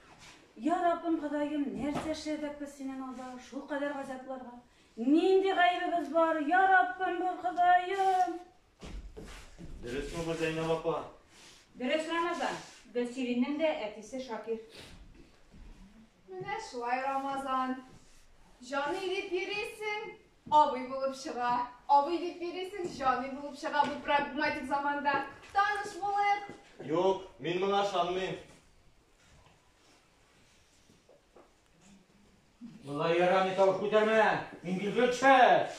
[SPEAKER 6] Я Раббым, Ходаем, нәрсә эшләдек без синең алда, шул кадәр газапларга? Нинди гаебебез бар, я Раббым, бу Ходаем?
[SPEAKER 4] Дөресме бу, Зәйнәб апа?
[SPEAKER 3] Дөрес, Рамазан. Гөлсириннең дә әтисе Шакир.
[SPEAKER 5] Менә шулай, Рамазан. Җаный дип йөрисең, абый булып чыга. Абый дип йөрисең, җаный булып чыга бу прагматик заманда. Таныш булыйк.
[SPEAKER 4] Юк, мин моңа ышанмыйм.
[SPEAKER 2] Болай ярамый, тавыш күтәрмә. Мин билгеле төшә.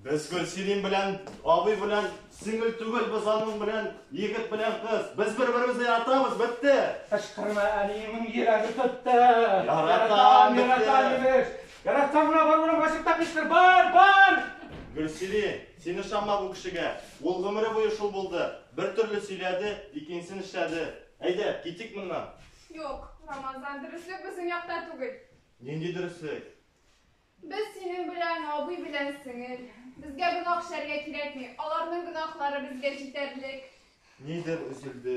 [SPEAKER 4] Без Гөлсирин белән абый белән сеңел түгел, без аның белән егет белән кыз. Без бер-беребезне яратабыз, бетте.
[SPEAKER 2] Кычкырма, әниемнең йөрәге тотты.
[SPEAKER 4] Яратам,
[SPEAKER 2] яратам,
[SPEAKER 4] бетте.
[SPEAKER 2] имеш. Яратсаң гына бар урамга чык та кычкыр, бар, бар.
[SPEAKER 4] Гөлсирин, син ышанма бу кешегә. Ул гомере буе шул булды. Бер төрле сөйләде, икенчесен эшләде. Әйдә, китик моннан.
[SPEAKER 5] Юк, Рамазан, дөреслек безнең якта түгел.
[SPEAKER 4] Нинди дөреслек?
[SPEAKER 5] Без синең белән абый белән сеңел. Безгә гөнаһ эшләргә кирәкми. Аларның гөнаһлары безгә җитәрлек.
[SPEAKER 4] Нидер өзелде.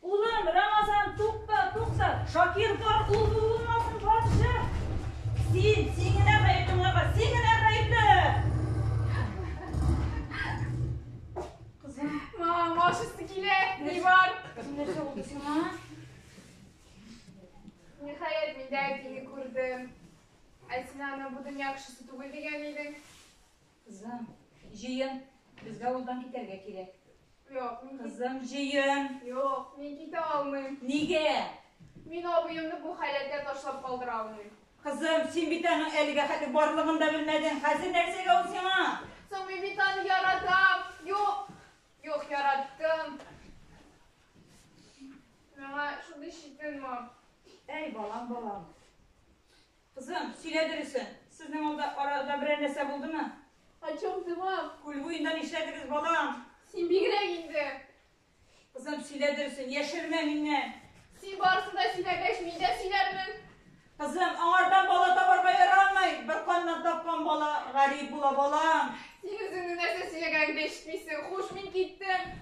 [SPEAKER 6] Улым, Рамазан, тукта, тукта. Шакир бар, ул бу булмасын, бар, чык. Син, син генә гаепле моңарга, син генә гаепле.
[SPEAKER 3] Кызым.
[SPEAKER 5] Мам, ашысы килә. Ни бар?
[SPEAKER 3] Кызым, нәрсә булды сиңа?
[SPEAKER 5] Ниһаять, мин дә әтине күрдем. Ә син аны бу дөнья кешесе түгел дигән идең.
[SPEAKER 3] Кызым, җыен. Безгә авылдан китәргә кирәк.
[SPEAKER 5] Юк, мин
[SPEAKER 3] Кызым, җыен.
[SPEAKER 5] Юк, мин китә алмыйм.
[SPEAKER 3] Нигә?
[SPEAKER 5] Мин абыемны бу халәттә ташлап калдыра алмыйм.
[SPEAKER 3] Кызым, син бит аның әлегә хәтле барлыгын да белмәдең. Хәзер нәрсәгә ул сиңа?
[SPEAKER 5] Соң мин бит аны яратам. Юк, юк, яраттым. Миңа шундый читен, мам.
[SPEAKER 3] Әй, балам, балам. Кызым, сөйлә дөресен. Сезнең алда арада берәр нәрсә булдымы?
[SPEAKER 5] О чем ты, мам?
[SPEAKER 3] Күл буенда нишләдегез, балам?
[SPEAKER 5] Син бигрәк инде.
[SPEAKER 3] Кызым, сөйлә дөресен, яшермә миннән.
[SPEAKER 5] Син барысын да сөйләгәч, мин дә сөйләрмен.
[SPEAKER 3] Кызым, аңардан бала табарга ярамый. Бер каннан тапкан бала гарип була, балам.
[SPEAKER 5] Син үзеңнең нәрсә сөйләгәнеңне ишетмисең. Хуш, мин киттем.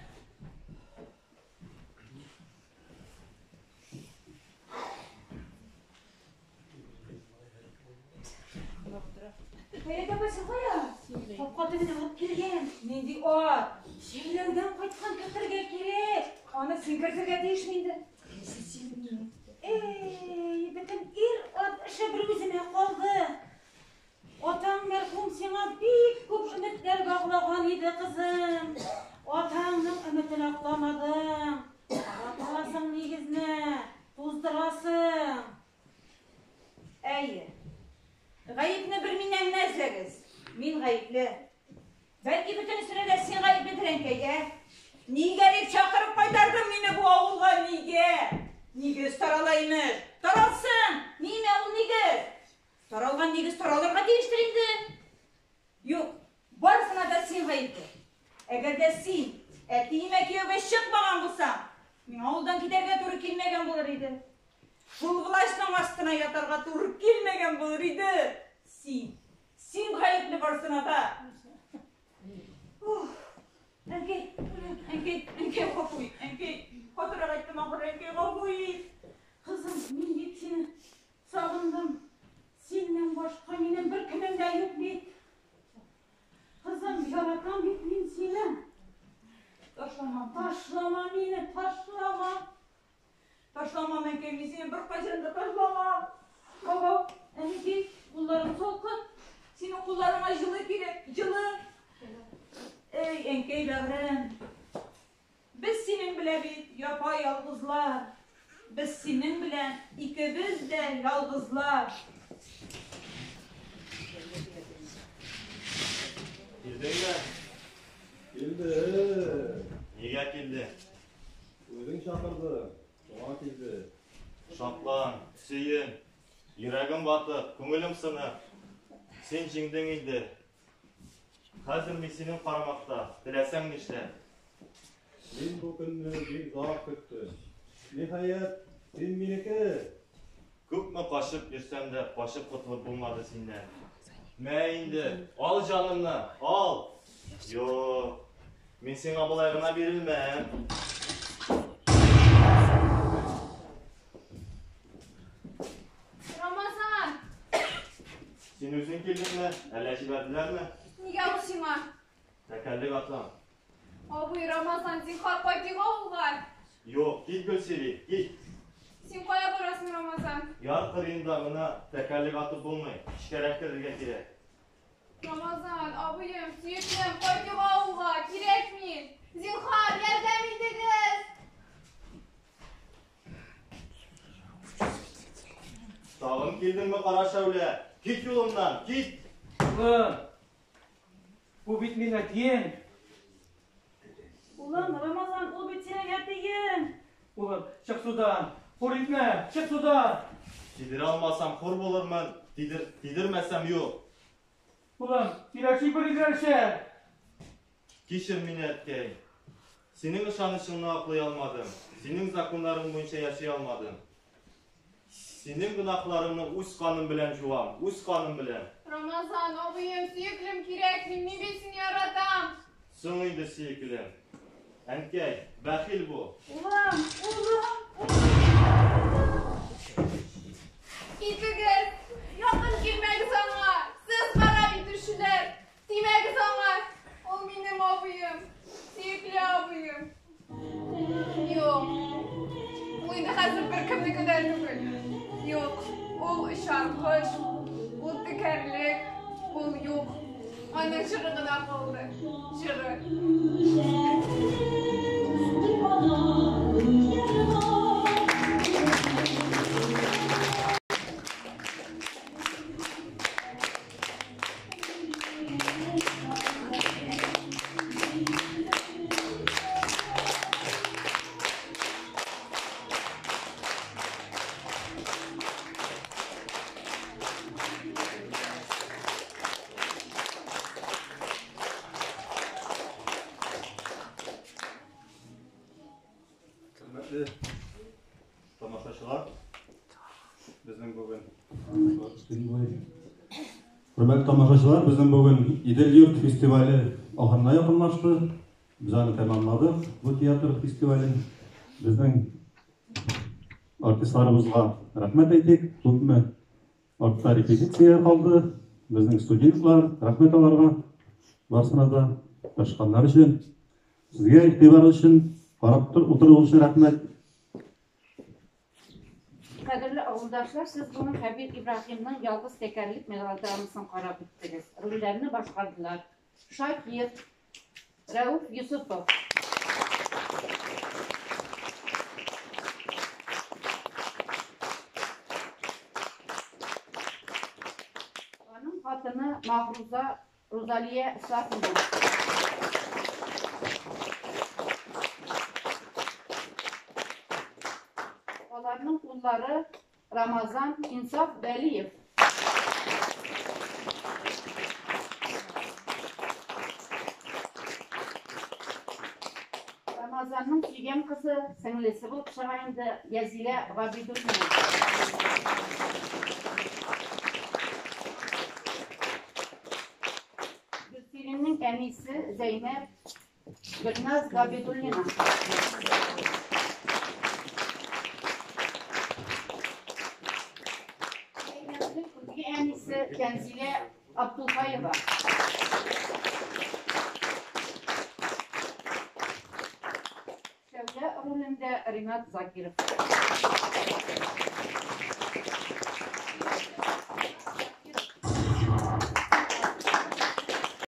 [SPEAKER 3] Хәят апа, син кая?
[SPEAKER 6] Капка төбенә ат килгән.
[SPEAKER 3] Нинди ат?
[SPEAKER 6] Җәйләүдән кайткан кертергә кирәк.
[SPEAKER 3] Аны син кертергә тиешме инде?
[SPEAKER 6] Эй, бөтен ир-ат эше бер үземә калды. Атаң мәрхүм сиңа бик күп өметләр баглаган иде, кызым. Атаңның өметен акламадың. Таратасың нигезне, туздырасың.
[SPEAKER 3] Әйе. Гаепне бер миннән генә эзләгез. Мин гаепле. Бәлки бөтенесенә дә син гаепледер, әнкәй, ә? Нигә дип чакырып кайтардың мине бу авылга, нигә? Нигез тарала имеш. Таралсын! Нимә ул нигез? Таралган нигез таралырга тиештер инде. Юк, барысына да син гаепле. Әгәр дә син әтиемә кияүгә чыкмаган булсаң, миңа авылдан китәргә туры килмәгән булыр иде. Шул властьның астына ятарга туры килмәгән булыр иде. Син, син гаепле барысына да. Ух, әнкәй, әнкәй, әнкәй, гафу ит, әнкәй. Катырак әйттем ахыры, әнкәй, гафу ит.
[SPEAKER 6] Кызым, мин бит сине сагындым. Синнән башка минем бер кемем дә юк бит. Кызым, яратам бит мин сине.
[SPEAKER 3] Ташламам,
[SPEAKER 6] Ташлама мине, ташлама.
[SPEAKER 3] ташламам, әнкәй, мин сине беркайчан да ташламам.
[SPEAKER 6] Баба, әнкәй, кулларың салкын.
[SPEAKER 3] Синең кулларыңа җылы кирәк, җылы. Эй, әнкәй бәгърем. Без синең белән бит япа ялгызлар. Без синең белән икебез дә ялгызлар.
[SPEAKER 4] Килдеңме?
[SPEAKER 8] Килде.
[SPEAKER 4] Нигә килде?
[SPEAKER 8] Үзең чакырдың. Шуңа килде.
[SPEAKER 4] Шатлан, сөен. Йөрәгем батып, күңелем сынып. Син җиңдең инде. Хәзер мин синең карамакта. Теләсәң нишлә.
[SPEAKER 8] Мин бу көнне бик озак көттем. Ниһаять, син минеке.
[SPEAKER 4] Күпме качып йөрсәм дә, качып котылып булмады синнән. Мә инде, ал җанымны, ал. Юк, мин сиңа болай гына бирелмәм.
[SPEAKER 5] Рамазан!
[SPEAKER 4] Син үзең килдеңме? Әллә җибәрделәрме?
[SPEAKER 5] Нигә ул сиңа?
[SPEAKER 4] Тәкәллек атам.
[SPEAKER 5] Абый, Рамазан, зинһар кайтыйк авылга.
[SPEAKER 4] Юк, кит Гөлсири, кит.
[SPEAKER 5] Син кая барасың, Рамазан?
[SPEAKER 4] Яр кырыенда гына тәкәллек атып булмый. Эчкәрәк керергә кирәк.
[SPEAKER 5] Рамазан, абыем, сөеклем, кайтыйк авылга, кирәкми. Зинһар, ярдәм итегез!
[SPEAKER 4] Тагын килдеңме, кара шәүлә? Кит юлымнан, кит!
[SPEAKER 2] Улым, бу бит минем әтиең.
[SPEAKER 6] Улым, Рамазан, ул бит синең әтиең.
[SPEAKER 2] Улым, чык судан. Хур итмә, чык судан.
[SPEAKER 4] Тидерә алмасам хур булырмын, тидер, тидермәсәм юк.
[SPEAKER 2] Улым, сөйләшик бер үзгәршә.
[SPEAKER 4] Кичер мине, әткәй. Синең ышанычыңны аклый алмадым. Синең законнарың буенча яши алмадым. Синең гөнаһларыңны үз каным белән жуам, үз каным белән.
[SPEAKER 5] Рамазан, абыем, сөеклем кирәкми, мин бит сине яратам.
[SPEAKER 4] Соң инде сөеклем. Әнкәй, бәхил бул.
[SPEAKER 6] Улым, улым,
[SPEAKER 5] Китегез! Якын килмәгез аңа! Сез харап итүчеләр! Тимәгез аңа! Ул минем абыем! Сөекле абыем! Юк. Ул инде хәзер беркемнеке дә түгел. Юк. Ул очар кош, ул текәрлек, ул юк. Аның җыры гына калды. Җыры.
[SPEAKER 8] Хөрмәтле тамашачылар, безнең бүген Хөрмәтле тамашачылар, безнең бүген Идел йорт фестивале ахырына якынлашты. Без аны тәмамладык, бу театр фестивален. Безнең артистларыбызга рәхмәт әйтик. Күпме артта репетиция калды. безнең студентлар, рәхмәт аларга, барысына да тырышканнар өчен. Сезгә игътибар өчен, карап тор, утыруыгыз өчен рәхмәт.
[SPEAKER 3] Кадерле авылдашлар, сез бүген Хәбир Ибраһимның Ялгыз тәкәрлек мелодрамасын карап үттегез. Рольләрне башкардылар. Шакир, Рәүф Йосыпов. Аның хатыны Махруза Рузалия Сафина. Аларның уллары Рамазан Инсаф Вәлиев. Рамазанның сөйгән кызы, сеңлесе булып чыга инде Язилә Габидуллина. Гөлсириннең әнисе Зәйнәп Гөлназ Габидуллина. Зәйнәпнең үги әнисе Тәнзилә Абдулхаева. Шәүлә ролендә Ринат Закиров.